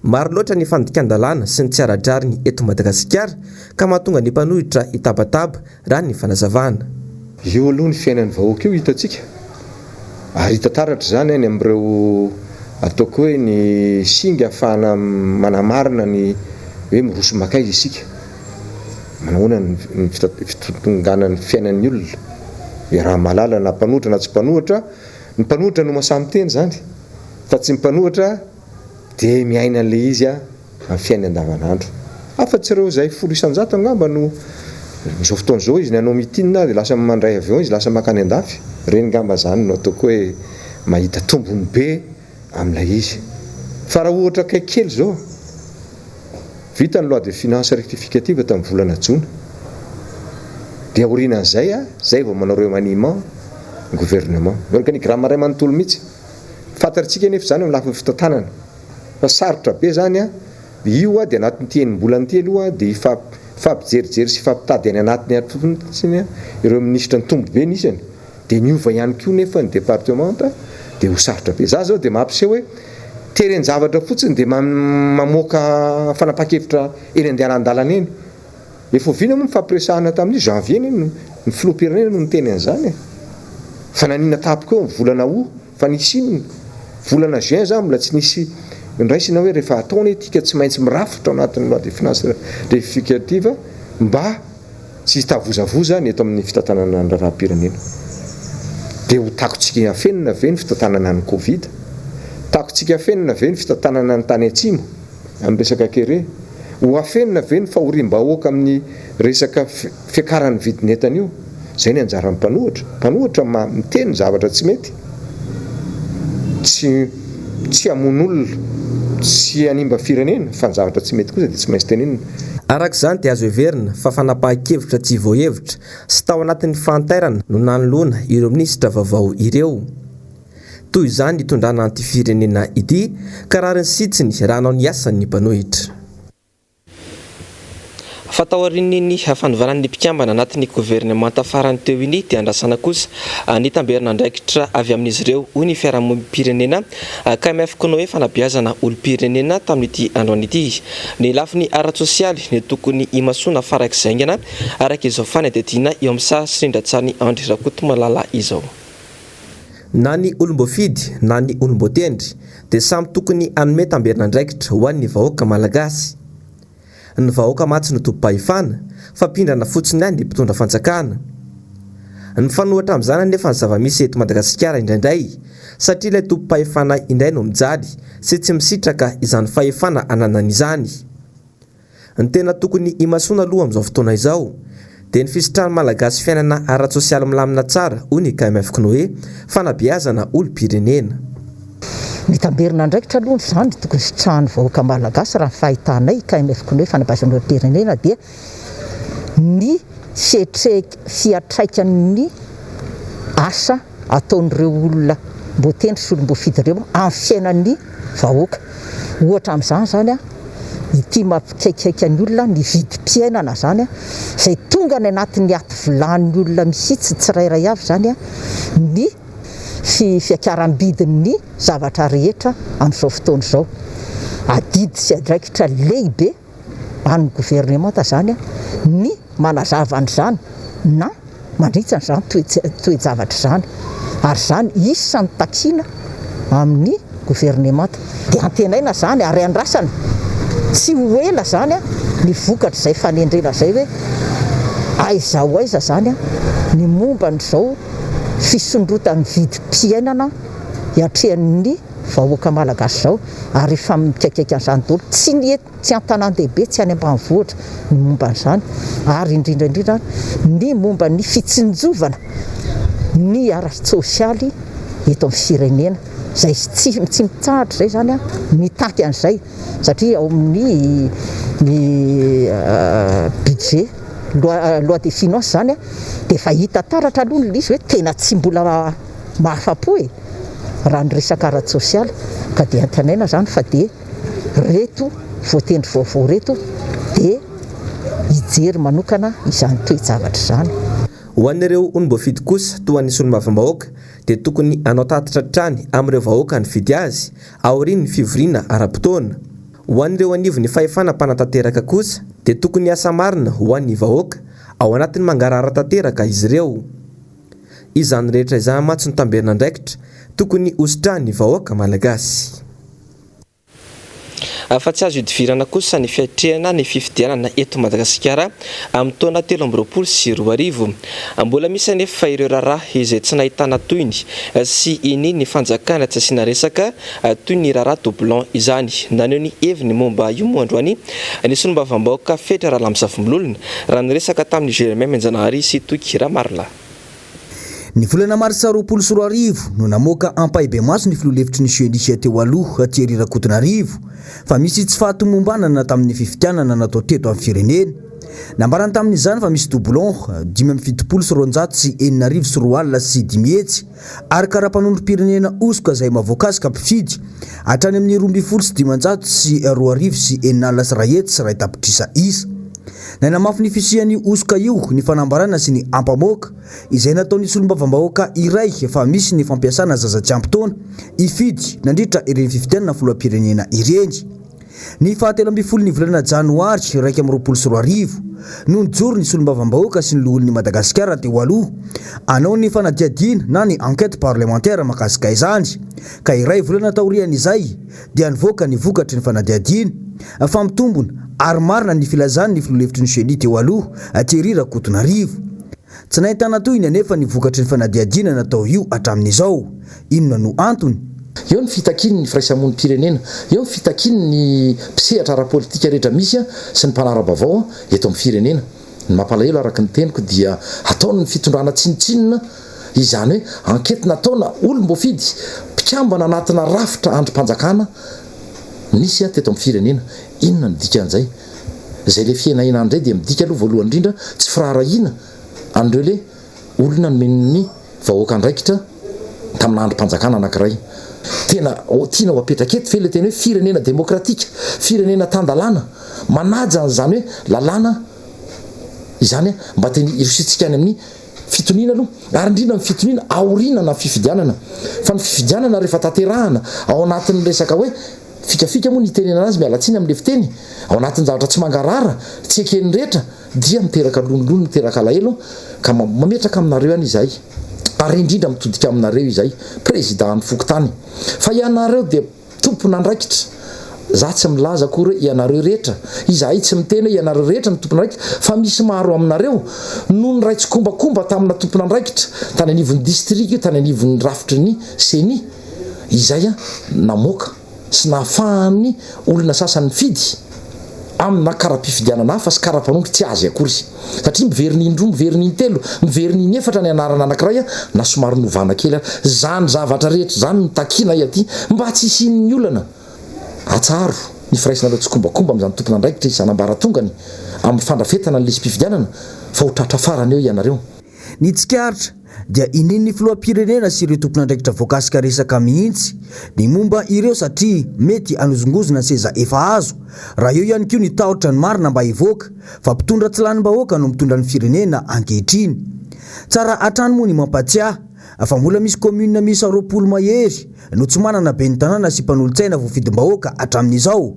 Speaker 1: Maro loatra ny fandikan-dalàna sy ny tsy ara-drariny eto Madagasikara ka mahatonga ny mpanohitra hitabataba, raha ny fanazavana.
Speaker 18: Io aloha ny fiainan'ny vahoaka io hitantsika ary hita taratra izany any amin'ireo ataoko hoe ny singa ahafahana manamarina ny hoe miroso mankaiza isika, manahoana ny fitonganan'ny fiainan'ny olona, iaraha-mahalala na mpanohitra na tsy mpanohitra, ny mpanohitra no mahasahy miteny izany fa tsy ny mpanohitra. Dia miaina an'ilay izy amin'ny fiainany andavanandro. Afa-tsy ireo izay 10% angamba no amin'izao fotoana izao izy nanao meeting dia lasa mandray avion izy lasa mankany andafy. Ireny angamba izany no ataoko hoe mahita tombony be amin'ilay izy. Fa raha ohatra akaiky kely izao, vita ny loi de finance rectificative tamin'ny volana jona. Dia aorianan'izay, izay vao manao remaniement. gouvernement. Ny organigramme iray manontolo mihitsy. Fantatrtsika anefa izany eo amin'ny lafiny fitantanana fa sarotra be izany an, io dia anatin'ity enim-bolana ity aloha dia hifampijerijery sy hifampitady any anatiny any fotsiny ireo minisitra nitombo be ny isany dia niova ihany koa nefa ny departemanta dia ho sarotra be. Za zao dia mampiseho hoe teren-javatra fotsiny dia mamoaka fanapahan-kevitra eny andehanan-dalana eny. Efa oviana moa nifampiresahana tamin'io? Janvier anie no ny filoham-pirenena no niteny an'izany e! Fa naninona tampoka eo amin'ny volana août? Fa nisy inona? Volana juin zany mbola tsy nisy niraisina hoe rehefa atao anie ity ka tsy maintsy mirafitra ao anatin'ny loi de finances rectificative mba tsy hitavozavoza ny eto amin'ny fitantanana ny raharaham-pirenena. Dia ho takontsika afenina ve ny fitantanana ny covid? Takontsika afenina ve ny fitantanana ny tany atsimo? Amin'ny resaka kere, ho afenina ve ny fahoriam-bahoaka amin'ny resaka fiakaran'ny vidin'entana io? Izay ny anjaran'ny mpanohitra. Mpanohitra miteny zavatra tsy mety, tsy tsy hamono olona, tsy hanimba firenena, fa ny zavatra tsy mety kosa dia tsy maintsy tenenina.
Speaker 1: Araka izany dia azo heverina fa fanapahan-kevitra tsy voahevitra sy tao anatin'ny fahantairana no nanoloana ireo minisitra vaovao ireo. Toy izany hitondrana an'ity firenena ity ka rariny sy hitsiny raha hanao ny asany ny mpanohitra. Fa taorian'iny fanovana ny mpikambana anatin'ny governemanta farany teo iny dia andrasana kosa ny tamberin'andraikitra avy amin'izy ireo, hoy ny fiarahamonim-pirenena KMF Konoe fanabeazana olom-pirenena tamin'ity androany ity. Ny lafiny ara-tsosialy no tokony himasoana farak'izay haingana araka izao fanadihadiana eo amin'ny sary sy rindran-tsarin'i Andry Rakotomalala izao. Na ny olom-boafidy na ny olom-boatendry dia samy tokony hanome tamberin'andraikitra ho an'ny vahoaka malagasy. Ny vahoaka mantsy no tompom-pahefana fa mpindrana fotsiny ihany ny mpitondra fanjakana. Ny mifanohitra amin'izany anefa ny zava-misy eto Madagasikara indraindray satria ilay tompom-pahefana indray no mijaly sy tsy misitraka izany fahefana ananany izany. Ny tena tokony himasoana aloha amin'izao fotoana izao dia ny fisitrahan'ny Malagasy fiainana ara-tsosialy milamina tsara, hoy ny KMF Cnoe, fanabeazana olom-pirenena.
Speaker 11: Ny tamberin'andraikitra aloha izany tokony sitrahan'ny vahoaka Malagasy raha ny fahitanay KMF Cnoe, fanabeazana olom-pirenena, dia ny fiatraikan'ny asa ataon'ireo olona voatendry sy olom-boafidy ireo amin'ny fiainan'ny vahoaka. Ohatra amin'izany izany ity mampikaikaika ny olona ny vidim-piainana izany izay tonga any anatin'ny aty vilanin'ny olona mihitsy tsirairay avy izany ny fiakaram-bidin'ny zavatra rehetra amin'izao fotoana izao. Adidy sy andraikitra lehibe an'ny governemanta izany ny manazava an'izany na mandritra an'izany toe-javatra izany ary izany isan'ny takiana amin'ny governemanta. Dia antenaina izany ary andrasana tsy ho ela izany ny vokatr'izay fanendrena izay hoe aiza ho aiza izany ny momba an'izao fisondrotan'ny vidim-piainana iatrehan'ny vahoaka malagasy izao ary efa mikaikaika an'izany daholo tsy ny eto tsy an-tanàn-dehibe tsy any ambanivohitra ny momba an'izany ary indrindra indrindra ny momba ny fitsinjovana ny ara-tsosialy eto amin'ny firenena izay tsy tsy mitsahatra izay izany mitaky an'izay satria ao amin'ny ny budget loi loi des finances izany dia efa hita taratra aloha ny izy hoe tena tsy mbola mahafa-po e! raha ny resaka ara-tsosialy ka dia antenaina izany fa dia reto voatendry vaovao reto dia hijery manokana izany toe-javatra izany.
Speaker 1: Ho an'ireo olom-boafidy kosa, toa ny solombavambahoaka, dia tokony hanao tatitra hatrany amin'ireo vahoaka nifidy azy, aorian'ny fivoriana ara-potoana. Ho an'ireo anivon'ny fahefana mpanatanteraka kosa, dia tokony hiasa marina ho an'ny vahoaka, ao anatin'ny mangarahara tanteraka izy ireo. Izany rehetra izany mantsy no tamberin'andraikitra tokony hositrahan'ny vahoaka malagasy. Fa tsy azo ihodivirana kosa ny fiatrehana ny fifidianana eto Madagasikara amin'ny taona 2023. Mbola misy anefa ireo raharaha izay tsy nahitana tohiny sy inian'ny fanjakana tsy asiana resaka toy ny raharaha doublon izany. Naneho ny heviny momba io moa androany ny solombavambahoaka Fetra Ralamizafimboloina raha niresaka tamin'i Germain Menjanahary sy Toky Ramarolahy.
Speaker 19: Ny volana marsa 2020 no namoaka ampahibemaso ny filoha lefitry ny Ceni teo aloha Thierry Rakotonarivo fa misy tsy fahatomombanana tamin'ny fifidianana natao teto amin'ny firenena. Nambarany tamin'izany fa misy doublon 275 206 500 ary karapanondrom-pirenena hosoka izay mahavoakasika mpifidy hatrany amin'ny 112 206 101 tapitrisa isa. Nanamafy ny fisian'io hosoka io ny fanambarana sy ny ampamoaka izay nataon'ny solombavambahoaka iray fa misy ny fampiasana zaza tsy ampy taona hifidy nandritra ireny fifidianana filoham-pirenena ireny. Ny fahatelo ambin'ny folon'ny volana janoary 2021 no nijoro ny solombavambahoaka sy ny loholon'i Madagasikara teo aloha hanao ny fanadihadiana na ny enquête parlementaire mahakasika izany ka iray volana taorian'izay dia nivoaka ny vokatry ny fanadihadiana fa mitombona ary marina ny filazan'ny filoha lefitry ny Ceni teo aloha Thierry Rakotonarivo. Tsy nahitana tohiny anefa ny vokatry ny fanadihadiana natao io hatramin'izao. Inona no antony?
Speaker 20: Eo ny fitakian'ny firaisamonim-pirenena, eo ny fitakian'ny mpisehatra ara-politika rehetra misy sy ny mpanara-baovao eto amin'ny firenena. Ny mampalahelo araka ny teniko dia ataon'ny fitondrana tsinontsinona izany hoe ankety nataona olom-boafidy mpikambana anatina rafitra andrim-panjakana nisy teto amin'ny firenena. Inona no dikan'izay? Izay le fihenahena indray dia midika aloha voalohany indrindra tsy firaharahiana an'ireo le olona nomen'ny vahoaka andraikitra tamina andrim-panjakana anankiray. Tena tiana ho apetraka eto ve le teny hoe firenena demokratika, firenena tan-dalàna, manaja an'izany hoe lalàna izany mba teny hirosiantsika any amin'ny fitoniana aloha, ary indrindra ny fitoniana aoriana fifidianana. Fa ny fifidianana rehefa tanterahana ao anatin'ny resaka hoe fikafika moa ny itenenana azy, miala tsiny amin'ilay fiteny, ao anatin'ny zavatra tsy mangarahara, tsy eken'ny rehetra, dia miteraka lonilony, miteraka alahelo, ka mametraka aminareo ihany izahay, ary indrindra mitodika aminareo izahay, Prezida ny fokontany, fa ianareo dia tompon'andraikitra, za tsy milaza akory hoe ianareo rehetra, izahay tsy miteny hoe ianareo rehetra no tompon'andraikitra, fa misy maro aminareo no niray tsikombakomba tamina tompon'andraikitra tany anivon'ny distrika io, tany anivon'ny rafitry ny ceni, izay namoaka sy nahafahan'ny olona sasany nifidy amina kara-pifidianana hafa sy kara-panondro tsy azy akory. Satria miverina indroa, miverina intelo, miverina inefatra ny anarana anankiray na somary novana kely ary. Izany zavatra rehetra izany no takianay aty mba tsy hisian'ny olana. Atsaharo ny firaisanareo tsikombakomba amin'izany tompon'andraikitra isan'ambaratongany amin'ny fandrafetana ny lisi-pifidianana fa ho tratra farany eo ianareo.
Speaker 19: Ny tsikaritra dia inian'ny filoham-pirenena sy ireo tompon'andraikitra voakasika resaka mihitsy ny momba ireo satria mety hanozongozona ny seza efa azo, raha eo ihany koa ny tahotra ny marina mba hivoaka fa mpitondra tsy lanim-bahoaka no mitondra ny firenena ankehitriny. Tsara hatrany moa ny mampatsiahy fa mbola misy commune miisa 20 mahery no tsy manana ben'ny tanàna sy mpanolotsaina voafidim-bahoaka hatramin'izao,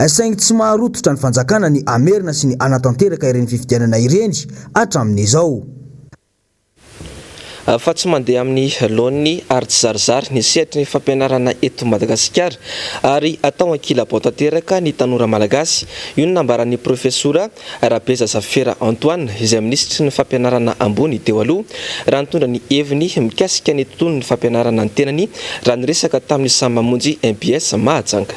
Speaker 19: saingy tsy maharototra ny fanjakana ny hamerina sy ny hanatanteraka ireny fifidianana ireny hatramin'izao.
Speaker 1: Fa tsy mandeha amin'ny laoniny ary tsy zarizary ny sehatry ny fampianarana eto Madagasikara ary atao ankilabao tanteraka ny tanora malagasy. Io no nambaran'ny Profesora Rabezazafera Antoine izay minisitry ny fampianarana ambony teo aloha raha nitondra ny heviny mikasika ny tontolon'ny fampianarana ny tenany raha niresaka tamin'ny Samy Mamonjy mbs Mahajanga.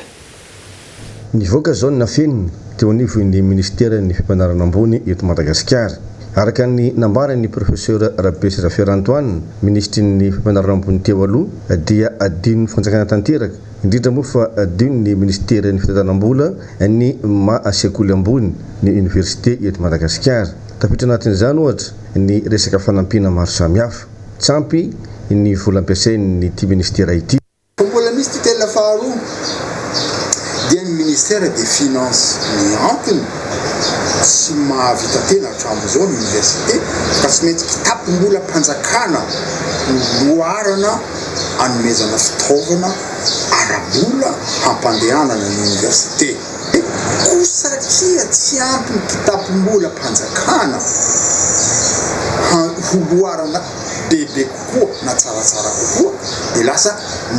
Speaker 21: Nivoaka izao ny nafenina teo anivon'ny minisiteran'ny fampianarana ambony eto Madagasikara. Araka ny nambaran'ny Professeur Rabesy Antoine, minisitry ny fampianarana ambony teo aloha, dia adinon'ny fanjakana tanteraka, indrindra moa fa adinon'ny minisiteran'ny fitantanam-bola ny maha sekoly ambony ny oniversite eto Madagasikara. Tafiditra anatin'izany ohatra ny resaka fanampiana maro samihafa. Tsy ampy ny vola ampiasain'ity minisitera ity.
Speaker 22: Fa mbola misy tutelle faharoa dia ny ministère des finances. Ny antony tsy mahavita tena hatramin'izao ny université fa tsy maintsy kitapom-bolam-panjakana no loharana anomezana fitaovana ara-bola hampandehanana ny université. Koa satria tsy ampy ny kitapom-bolam-panjakana ho loharana bebe kokoa na tsaratsara kokoa dia lasa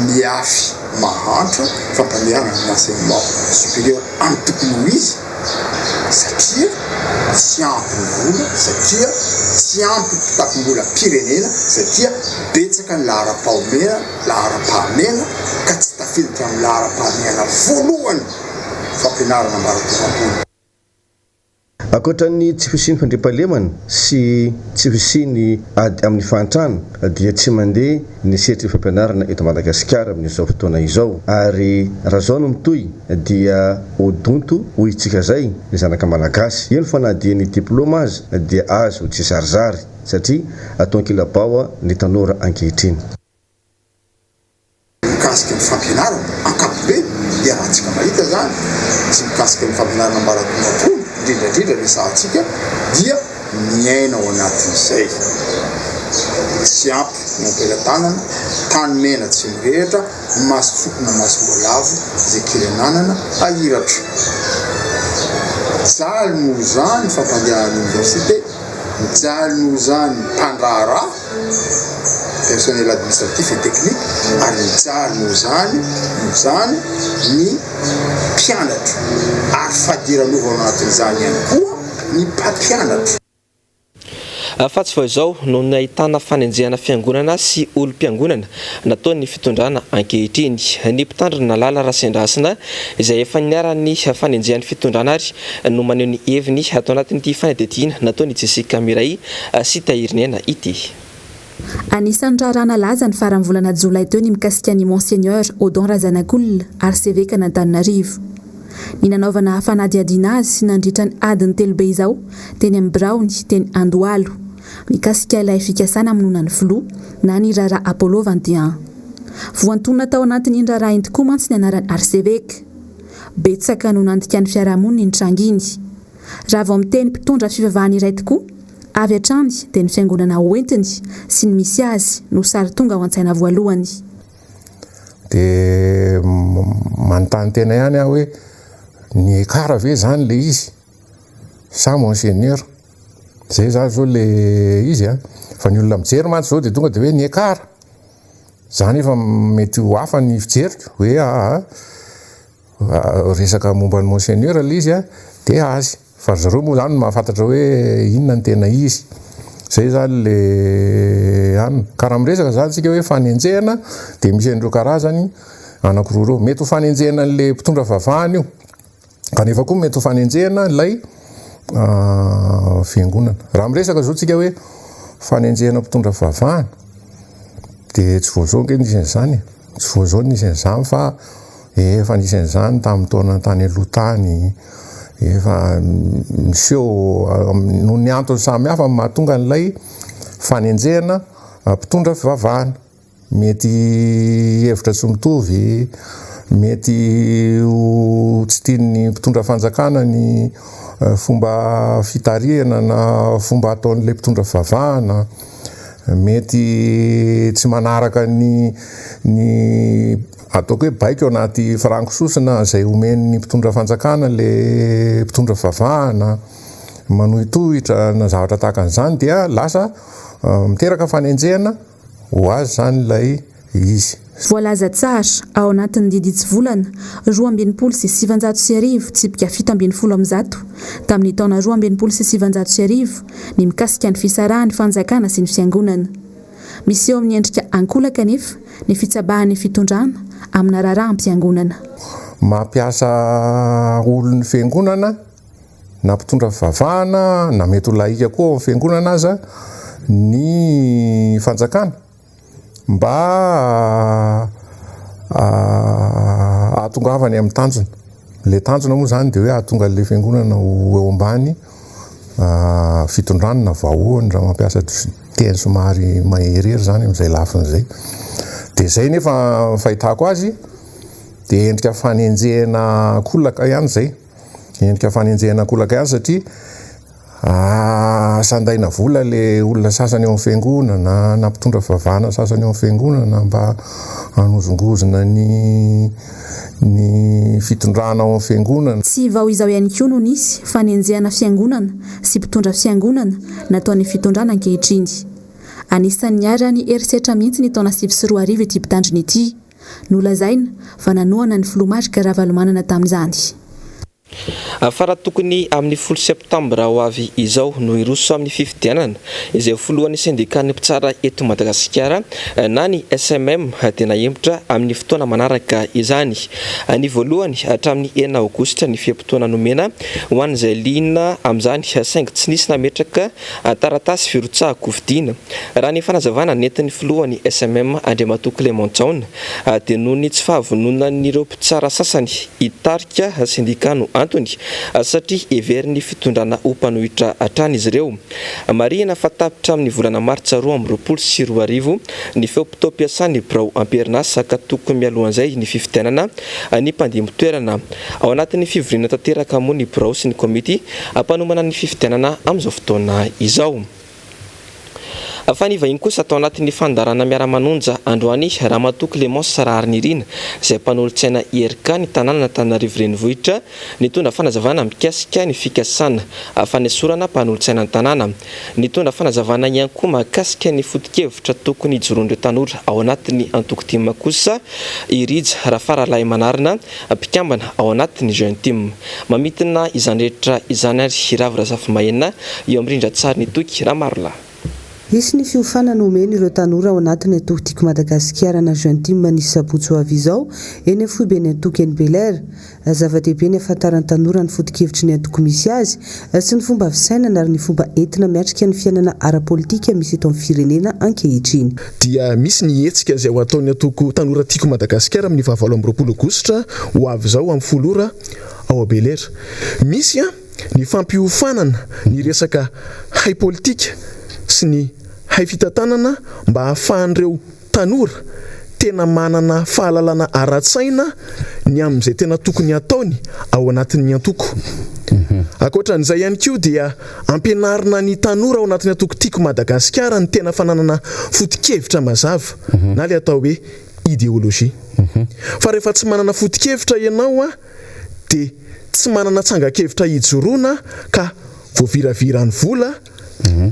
Speaker 22: miafy mahantra fampandehanana ny enseignement supérieur amin'ny tokony ho izy satria tsy ampy ny vola, satria tsy ampy ny kitapom-bolam-pirenena, satria betsaka ny laharam-paomena, laharam-pahamehana ka tsy tafiditra amin'ny laharam-pahamehana voalohany fampianarana ambaratonga ambony.
Speaker 21: Ankoatra ny tsy fisian'ny fandriampahalemana sy tsy fisian'ny ady amin'ny fahantrana dia tsy mandeha ny sehatry ny fampianarana eto Madagasikara amin'izao fotoana izao ary raha izao no mitohy dia ho donto hoy isika izay ny zanaka Malagasy. Eny fa na dia ny diplaoma aza dia azo tsy zarizary satria atao ankilabao ny tanora ankehitriny.
Speaker 22: Mikasika ny fampianarana ankapobeny dia raha-tsika mahita izany, sy mikasika ny fampianarana ambaratonga ambony indrindra indrindra resahantsika dia miaina ao anatin'izay. Tsy ampy ny am-pelatanana, tany mena tsy mirehitra, maso-tsokina masom-boalavo izay kely ananana ahiratra. Mijaly noho izany ny fampandehanana ny oniversite, mijaly noho izany ny mpandraharaha, personnel administratif et technique, ary mijaly noho izany noho izany ny mpianatra, ary fadiranovana ao anatin'izany ihany koa ny mpampianatra.
Speaker 1: Fa tsy vao izao no nahitana fanenjehana fiangonana sy olom-piangonana nataon'ny fitondrana ankehitriny. Ny mpitandrina Lala Rasendrahasina izay efa niharan'ny fanenjehan'ny fitondrana ary no maneho ny heviny ato anatin'ity fanadihadiana nataon'i Jessica Miray sy Tahiriniaina ity.
Speaker 3: Anisan'ny raharaha nalaza ny faran'ny volana jolay teo ny mikasika an'i Monseigneur Odon Razanakolona, arsevekan'Antananarivo. Ny nanaovana fanadihadiana azy nandritra ny adiny telo be izao teny amin'ny biraony teny Andohalo, mikasika ilay fikasana hamonoana ny filoha na ny raharaha Apollo 21. Voantonona tao anatin'iny raharaha iny tokoa mantsy ny anaran'ny arseveka. Betsaka no nandika ny fiarahamonina iny tranga iny. Raha vao miteny mpitondra fivavahana iray tokoa, avy hatrany dia ny fiangonana hoentiny sy ny misy azy no sary tonga ao an-tsaina voalohany.
Speaker 15: Dia manontany tena ihany aho hoe ny ekara ve izany ilay izy sa monseigneur? Izay izany izao ilay izy an! Fa ny olona mijery mantsy izao dia tonga dia hoe ny ekara. Za nefa mety ho hafa ny fijeriko hoe aa resaka momba ny monseigneur ilay izy an, dia azy. Fa ry zareo moa izany no mahafantatra hoe inona no tena izy. Izay izany le anona. Ka raha miresaka izany isika hoe fanenjehana dia misy an'ireo karazany anankiroa ireo. Mety ho fanenjehana an'ilay mpitondra fivavahana io. Kanefa koa mety ho fanenjehana ilay fiangonana. Raha miresaka izao tsika hoe fanenjehana mpitondra fivavahana dia tsy vao izao ange nisy an'izany e. Tsy vao izao nisy an'izany fa efa nisy an'izany tamin'ny taona tany aloha tany. Efa miseho noho ny antony samihafa no mahatonga an'ilay fanenjehana mpitondra fivavahana. Mety hevitra tsy mitovy, mety ho tsy tian'ny mpitondra fanjakana ny fomba fitarihana na fomba ataon'ilay mpitondra fivavahana, mety tsy manaraka ny ny ataoko hoe baiko anaty franco sosona izay omen'ny mpitondra fanjakana ilay mpitondra fivavahana, manohitohitra na zavatra tahaka an'izany dia lasa miteraka fanenjehana. Ho azy izany ilay izy.
Speaker 3: Voalaza tsara ao anatin'ny didy hitsivolana 1962 tsipika 117 tamin'ny taona 1962 ny mikasika ny fisarahan'ny fanjakana sy ny fiangonana. Miseho amin'ny endrika ankolaka anefa ny fitsabahan'ny fitondrana amina raharaham-piangonana.
Speaker 15: Mampiasa olon'ny fiangonana na mpitondra fivavahana na mety ho lahika koa ao amin'ny fiangonana aza ny fanjakana mba hahatongavany amin'ny tanjona. Ilay tanjona moa izany dia hoe hahatonga an'ilay fiangonana ho eo ambany fitondrany na vahohony raha mampiasa teny somary maherihery izany amin'izay lafiny izay. Dia izay nefa ny fahitako azy dia endrika fanenjehana ankolaka ihany izay. Endrika fanenjehana ankolaka ihany satria sandaina vola le olona sasany eo amin'ny fiangonana na mpitondra fivavahana sasany eo amin'ny fiangonana mba hanozongozona ny ny fitondrana ao amin'ny fiangonana.
Speaker 3: Tsy vao izao ihany koa no nisy fanenjehana fiangonana sy mpitondra fiangonana nataon'ny fitondrana ankehitriny. Anisan'ny niharan'ny herisetra mihitsy ny taona 2009 ity mpitandrina ity. Nolazaina fa nanohana ny filoha Marc Ravalomanana tamin'izany.
Speaker 1: Fa raha tokony amin'ny folo septambra ho avy izao no hiroso amin'ny fifidianana izay ho filohan'ny sendikan'ny mpitsara eto Madagasikara na ny SMM dia nahemotra amin'ny fotoana manaraka izany. Ny voalohany hatramin'ny enina aogositra ny fe-potoana nomena ho an'izay liana amin'izany saingy tsy nisy nametraka taratasy firotsahan-kofidina. Raha ny fanazavana nentin'ny filohan'ny SMM Andriamatoa Clément Jaona dia noho ny tsy fahavononan'ireo mpitsara sasany hitarika sendika no antony satria heverin'ny fitondrana ho mpanohitra hatrany izy ireo. Marihina fa tapitra amin'ny volana martsa 2022 ny feom-potoam-piasan'ny birao am-perinasa ka tokony mialohan'izay ny fifidianana ny mpandimby toerana. Ao anatin'ny fivoriana tanteraka moa ny birao sy ny komity mpanomana ny fifidianana amin'izao fotoana izao. Fa ny vahiny kosa tao anatin'ny fandaharana Miara-manonja androany, Ramatoa Clémence Raharinirina, izay mpanolotsaina IRK ny tanànan'Antananarivo Renivohitra, nitondra fanazavana mikasika ny fikasana fanesorana mpanolotsaina ny tanàna. Nitondra fanazavana ihany koa mahakasika ny foto-kevitra tokony hijoroan'ireo tanora ao anatin'ny antoko tim kosa i Rija Rafaralahimanarina, mpikambana ao anatin'ny Jeune Tim. Mamintina izany rehetra izany ary i Ravo Razafimahenina eo amin'ny rindran-tsarin'i Toky Ramarolahy.
Speaker 4: Hisy ny fiofanana omena ireo tanora ao anatin'ny antoko Tiako Madagasikara na Jeune Tim ny sabotsy ho avy izao, eny amin'ny foiben'ny antoko eny Bel'Air. Zava-dehibe ny ahafantaran'ny tanora ny foto-kevitry ny antoko misy azy sy ny fomba fisainana ary ny fomba entina miatrika ny fiainana ara-politika misy eto amin'ny firenena ankehitriny.
Speaker 5: Dia misy ny hetsika izay ho ataon'ny antoko Tanora Tiako Madagasikara amin'ny faha 28 aogositra ho avy izao amin'ny folo ora ao Bel'Air. Misy ny fampiofanana ny resaka hay politika sy ny hay fitantanana mba hahafahan'ireo tanora tena manana fahalalana ara-tsaina ny amin'izay tena tokony hataony ao anatin'ny antoko. Ankoatra an'izay ihany koa dia ampianarina ny tanora ao anatin'ny antoko Tiako Madagasikara ny tena fananana foto-kevitra mazava na ilay atao hoe idéologie. Fa rehefa tsy manana foto-kevitra ianao dia tsy manana tsangan-kevitra hijoroana ka voaviraviran'ny vola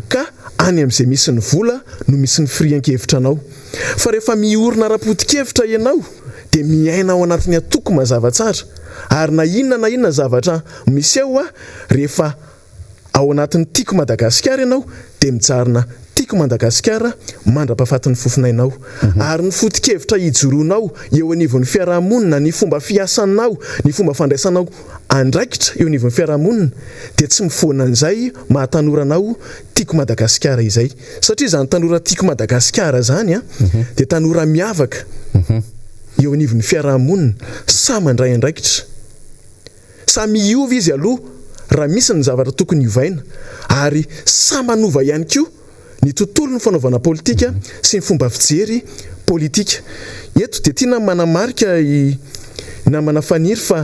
Speaker 5: ka any amin'izay misy ny vola no misy ny firihan-kevitra anao. Fa rehefa miorina ara-poto-kevitra ianao dia miaina ao anatin'ny antoko mazava tsara ary na inona na inona zavatra miseho rehefa ao anatin'ny Tiako Madagasikara ianao dia mijarona Tiako Mandagasikara mandra-pahafatin'ny fofonainao. Ary ny foto-kevitra ijoroanao eo anivon'ny fiarahamonina, ny fomba fiasanao, ny fomba fandraisanao andraikitra eo anivon'ny fiarahamonina dia tsy mifoana an'izay maha tanora anao Tiako Madagasikara izay. Satria izany tanora Tiako Madagasikara izany dia tanora miavaka eo anivon'ny fiarahamonina, sahy mandray andraikitra. Samy hiova izy aloha raha misy ny zavatra tokony hiovaina ary samy manova ihany koa ny tontolon'ny fanaovana politika sy ny fomba fijery politika. Eto dia tiana manamarika i namana Faniry fa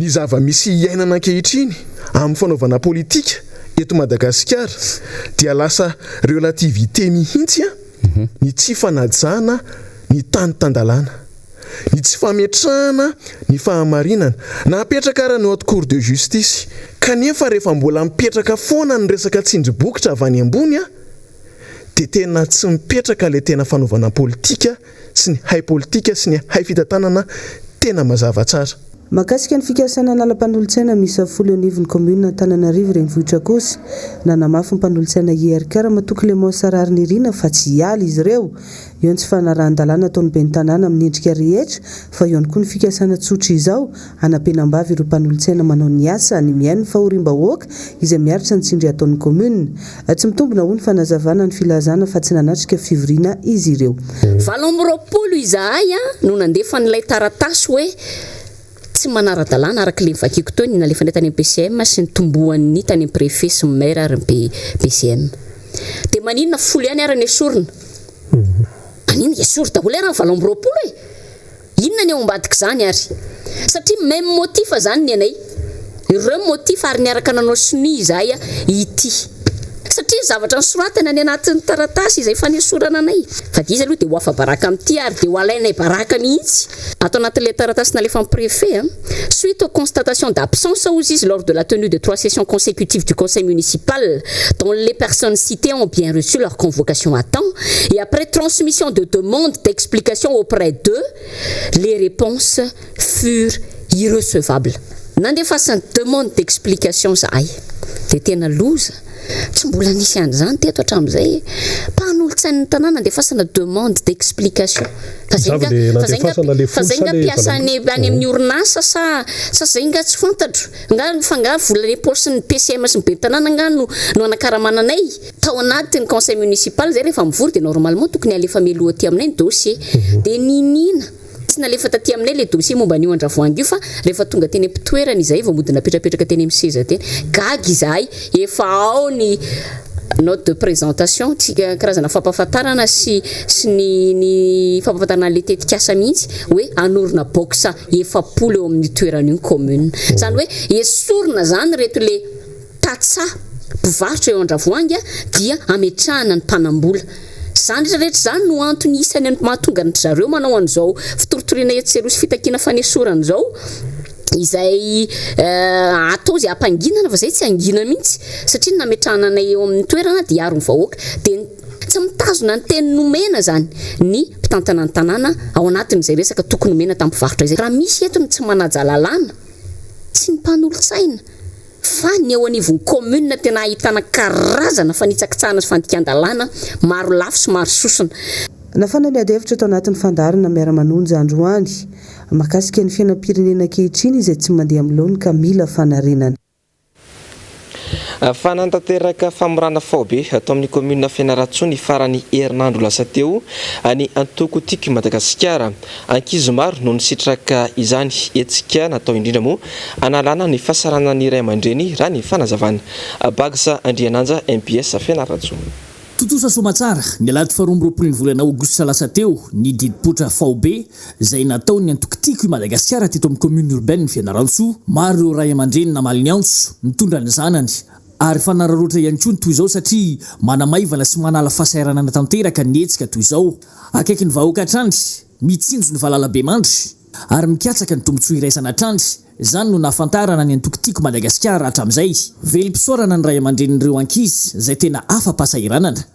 Speaker 5: ny zava-misy iainana ankehitriny amin'ny fanaovana politika eto Madagasikara dia lasa relativité mihitsy ny tsy fanajana ny tany tan-dalàna. Ny tsy fametrahana ny fahamarinana, na apetraka ara ny haute cour de justice, kanefa rehefa mbola mipetraka foana ny resaka tsindry bokotra avy any ambony a, dia tena tsy mipetraka ilay tena fanaovana politika sy ny hay politika sy ny hay fitantanana tena mazava tsara.
Speaker 4: Mahakasika ny fikasana hanala mpanolotsaina miisa folo eo anivon'ny kaominina Antananarivo Renivohitra kosa, nanamafy ny mpanolotsaina IRK Ramatoa Clémence Raharinirina fa tsy hiala izy ireo. Eo ny tsy fanarahan-dalàna ataon'ny ben'ny tanàna amin'ny endrika rehetra fa eo ihany koa ny fikasana tsotra izao hanampenam-bava ireo mpanolotsaina manao ny asany mihaino ny fahoriam-bahoaka izay miaritra ny tsindry ataon'ny kaominina. Tsy mitombina hoy ny fanazavana ny filazana fa tsy nanatrika fivoriana izy ireo.
Speaker 23: 28 izahay no nandefa an'ilay taratasy hoe tsy manara-dalàna araka ilay novakiako teo ny nalefanay tany amin'ny PCM sy ny tombohan'ny tany amin'ny préfet sy ny maire ary ny PCM. Dia maninona folo ihany ary no esorina? Maninona? Esory daholo ary ny 28 e! Inona ny ao ambadik'izany ary? Satria même motif zany ny anay. Ireo motif ary niaraka nanao sonia izahay ity. Satria zavatra nosoratana any anatin'ny taratasy izay fanesorana anay. Fa dia izy aloha dia ho afa-baraka amin'ity ary dia ho alainay baraka mihitsy. Ato anatin'ilay taratasy nalefan'ny préfet a. Suite aux constatations d'absence hozy izy lors de la tenue de trois sessions consécutives du conseil municipal dont les personnes citées ont bien reçu leur convocation à temps et après transmission de demandes d'explication auprès d'eux, les réponses furent irrecevables. Nandefasany demande d'explication zahay dia tena loza, tsy mbola nisy an'izany teto hatramin'izay e! Mpanolotsain'ny tanàna andefasana demande d'explication, fa zay nga fa zay nga fa zay nga mpiasa any any amin'ny orinasa sa sa zay nga tsy fantatro, nga fa nga vola any am-paosin'ny PCM sy ny ben'ny tanàna nga no no anakaramana anay? Tao anatin'ny conseil municipal zay rehefa mivory dia normalement tokony alefa mialoha aty aminay ny dossier, dia niniana. Tsy nalefa taty aminay ilay dossier momba an'io Andravoahangy io fa rehefa tonga teny am-pitoerana izahay vao mody napetrapetraka teny amin'ny seza teny. Gaga izahay, efa ao ny note de présentation, tsy karazana fampahafantarana sy sy ny ny fampahafantarana an'ilay tetikasa mihitsy hoe hanorina box 40 eo amin'io toerana io ny commune. Izany hoe esorina izany ireto ilay tantsaha mpivarotra eo Andravoahangy dia ametrahana ny mpanambola. Izany rehetra rehetra izany no antony isany mahatonga an-dry zareo manao an'izao fitoritoriana etsy sy eroa sy fitakiana fanesorana izao, izay atao izay hampanginana fa izay tsy hangina mihitsy satria ny nametrahana anay eo amin'ny toerana dia hiaro ny vahoaka. Dia tsy mitazona ny teny nomena izany ny mpitantana ny tanàna ao anatin'izay resaka toky nomena tamin'ny mpivarotra izay. Raha misy eto ny tsy manaja lalàna, tsy ny mpanolotsaina, Fa ny eo anivon'ny commune tena ahitana karazana fanitsakitsahana sy fandikan-dalàna maro lafy sy maro sosona.
Speaker 4: Nafana ny adihevitra tao anatin'ny fandaharana Miara-manonja androany, mahakasika ny fiainam-pirenena ankehitriny izay tsy mandeha amin'ny laoniny ka mila fanarenana.
Speaker 1: Fa nanatanteraka famorana faobe tao amin'ny kaominina Fianarantsoa ny faran'ny herinandro lasa teo ny antoko Tiako i Madagasikara. Ankizy maro no nisitraka izany hetsika natao indrindra moa hanalana ny fahasaranan'ny ray aman-dreny raha ny fanazavana. Bags Andriananja, mbs Fianarantsoa.
Speaker 6: Tontosa soamatsara, ny alahady faharoa amby roapolo ny volana aogositra lasa teo, ny didim-poitra faobe izay nataon'ny antoko Tiako i Madagasikara teto amin'ny commune urbaine Fianarantsoa. Maro ireo ray aman-dreny namaly ny antso, nitondra ny zanany ary fanararaotra ihany koa ny toy izao satria manamaivana sy manala fahasahiranana tanteraka ny hetsika toy izao. Akaiky ny vahoaka hatrany, mitsinjo ny valalabemandry ary mikatsaka ny tombontsoa iraisana hatrany. Izany no nahafantarana ny antoko Tiako Madagasikara hatramin'izay. Velom-pisaorana ny ray aman-drenin'ireo ankizy izay tena afa-pahasahiranana.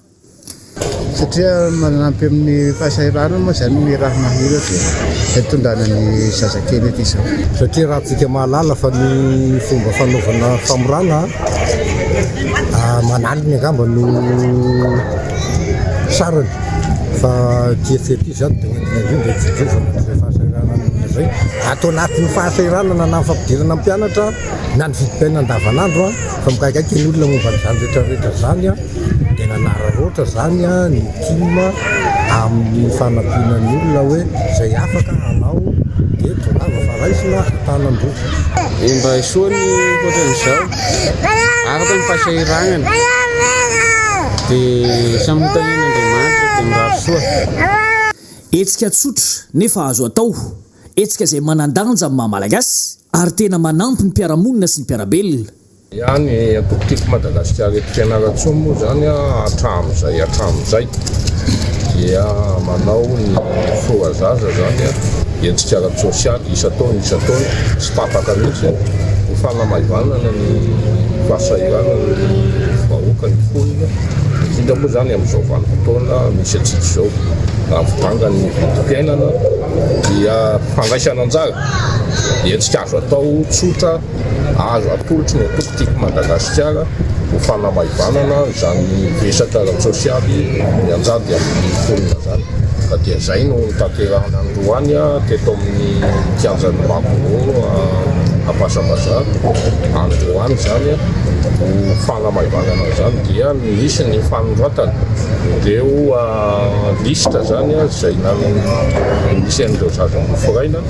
Speaker 16: Satria manampy amin'ny fahasahiranana moa izany ny raha mahiratra hitondrana ny zazakely aty izao.
Speaker 15: Satria raha tsika mahalala fa ny fomba fanaovana famorana aman'aliny angamba no sarany. Fa ity etsy ity izany dia hoentina indrindra hitsinjovana an'izay fahasahiranana izay. Ato anatin'ny fahasahiranana na ny fampidirana mpianatra na ny vidim-piainana andavanandro fa mikaikaika ny olona momba an'izany rehetra rehetra izany dia nanararaotra izany ny tim amin'ny fanampiana ny olona hoe izay afaka hanao dia tongava fa raisina an-tanan-droa.
Speaker 7: Mba soa ny ohatran'izao, afaka ny fahasahiranana, dia samy ho tahian'Andriamanitra dia mirary soa.
Speaker 6: Hetsika tsotra nefa azo atao, hetsika izay manan-danja amin'ny maha Malagasy ary tena manampy ny mpiara-monina sy ny mpiara-belona.
Speaker 15: Ya, ny antoko Tiako Madagasikara eto Fianarantsoa moa izany hatramin'izay hatramin'izay dia manao ny Mifoha Zaza izany, hetsika ara-tsosialy isan-taona isan-taona, tsy tapaka mihitsy, ho fanamaivanana ny fahasahiranan'ny vahoaka, ny mponina, indrindra moa izany amin'izao vanim-potoana misy antsika izao, raha fidangan'ny vidim-piainana dia fandraisana anjara, hetsika azo atao tsotra. Azo atolotry ny antoko Tiako Madagasikara ho fanamaivanana izany vesatra ara-tsosialy mianjady amin'ny mponina izany. Ka dia izay no notanterahina androany teto amin'ny kianjan'ny Magro Ampasambazaha. Androany izany ho fanamaivanana izany dia nisy ny fanoratana ireo lisitra izany izay nisy an'ireo zaza noforaina.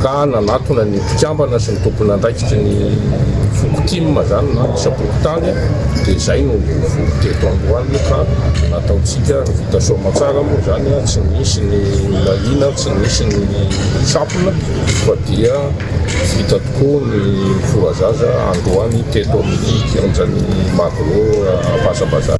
Speaker 15: ka nanatona ny mpikambana sy ny tompon'andraikitry ny foko tim izany na ny isam-pokontany dia izay no vory teto androany ka nataontsika vita soamantsara moa izany tsy nisy ny nahina tsy nisy ny sampona fa dia vita tokoa ny mifoha zaza androany teto amin'ny kianjan'ny Magro Ampasambazaha.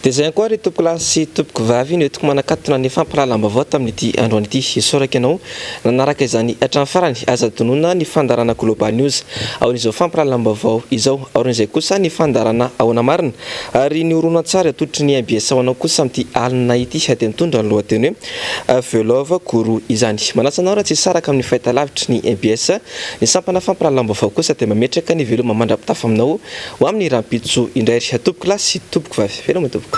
Speaker 1: Dia izay ihany koa ry tompokolahy sy tompokovavy no entiko manakatona ny fampahalalam-baovao tamin'ity androany ity. Isaorako ianao nanaraka izany hatramin'ny farany. Aza adinoina ny fandaharana Global News aorian'izao fampahalalam-baovao izao. Aorian'izay kosa ny fandaharana Ahoana Marina. Ary ny horonantsary atolotry ny mbs ho anao kosa amin'ity alina ity dia mitondra ny lohateny hoe The Love Guru izany. Manasa anao raha tsy hisaraka amin'ny fahitalavitry ny mbs. Ny sampana fampahalalam-baovao kosa dia mametraka ny veloma mandra-pitafa aminao Ho amin'ny rahampitso indray ry tompoko lahy sy tompoko vavy. Veloma tompoko.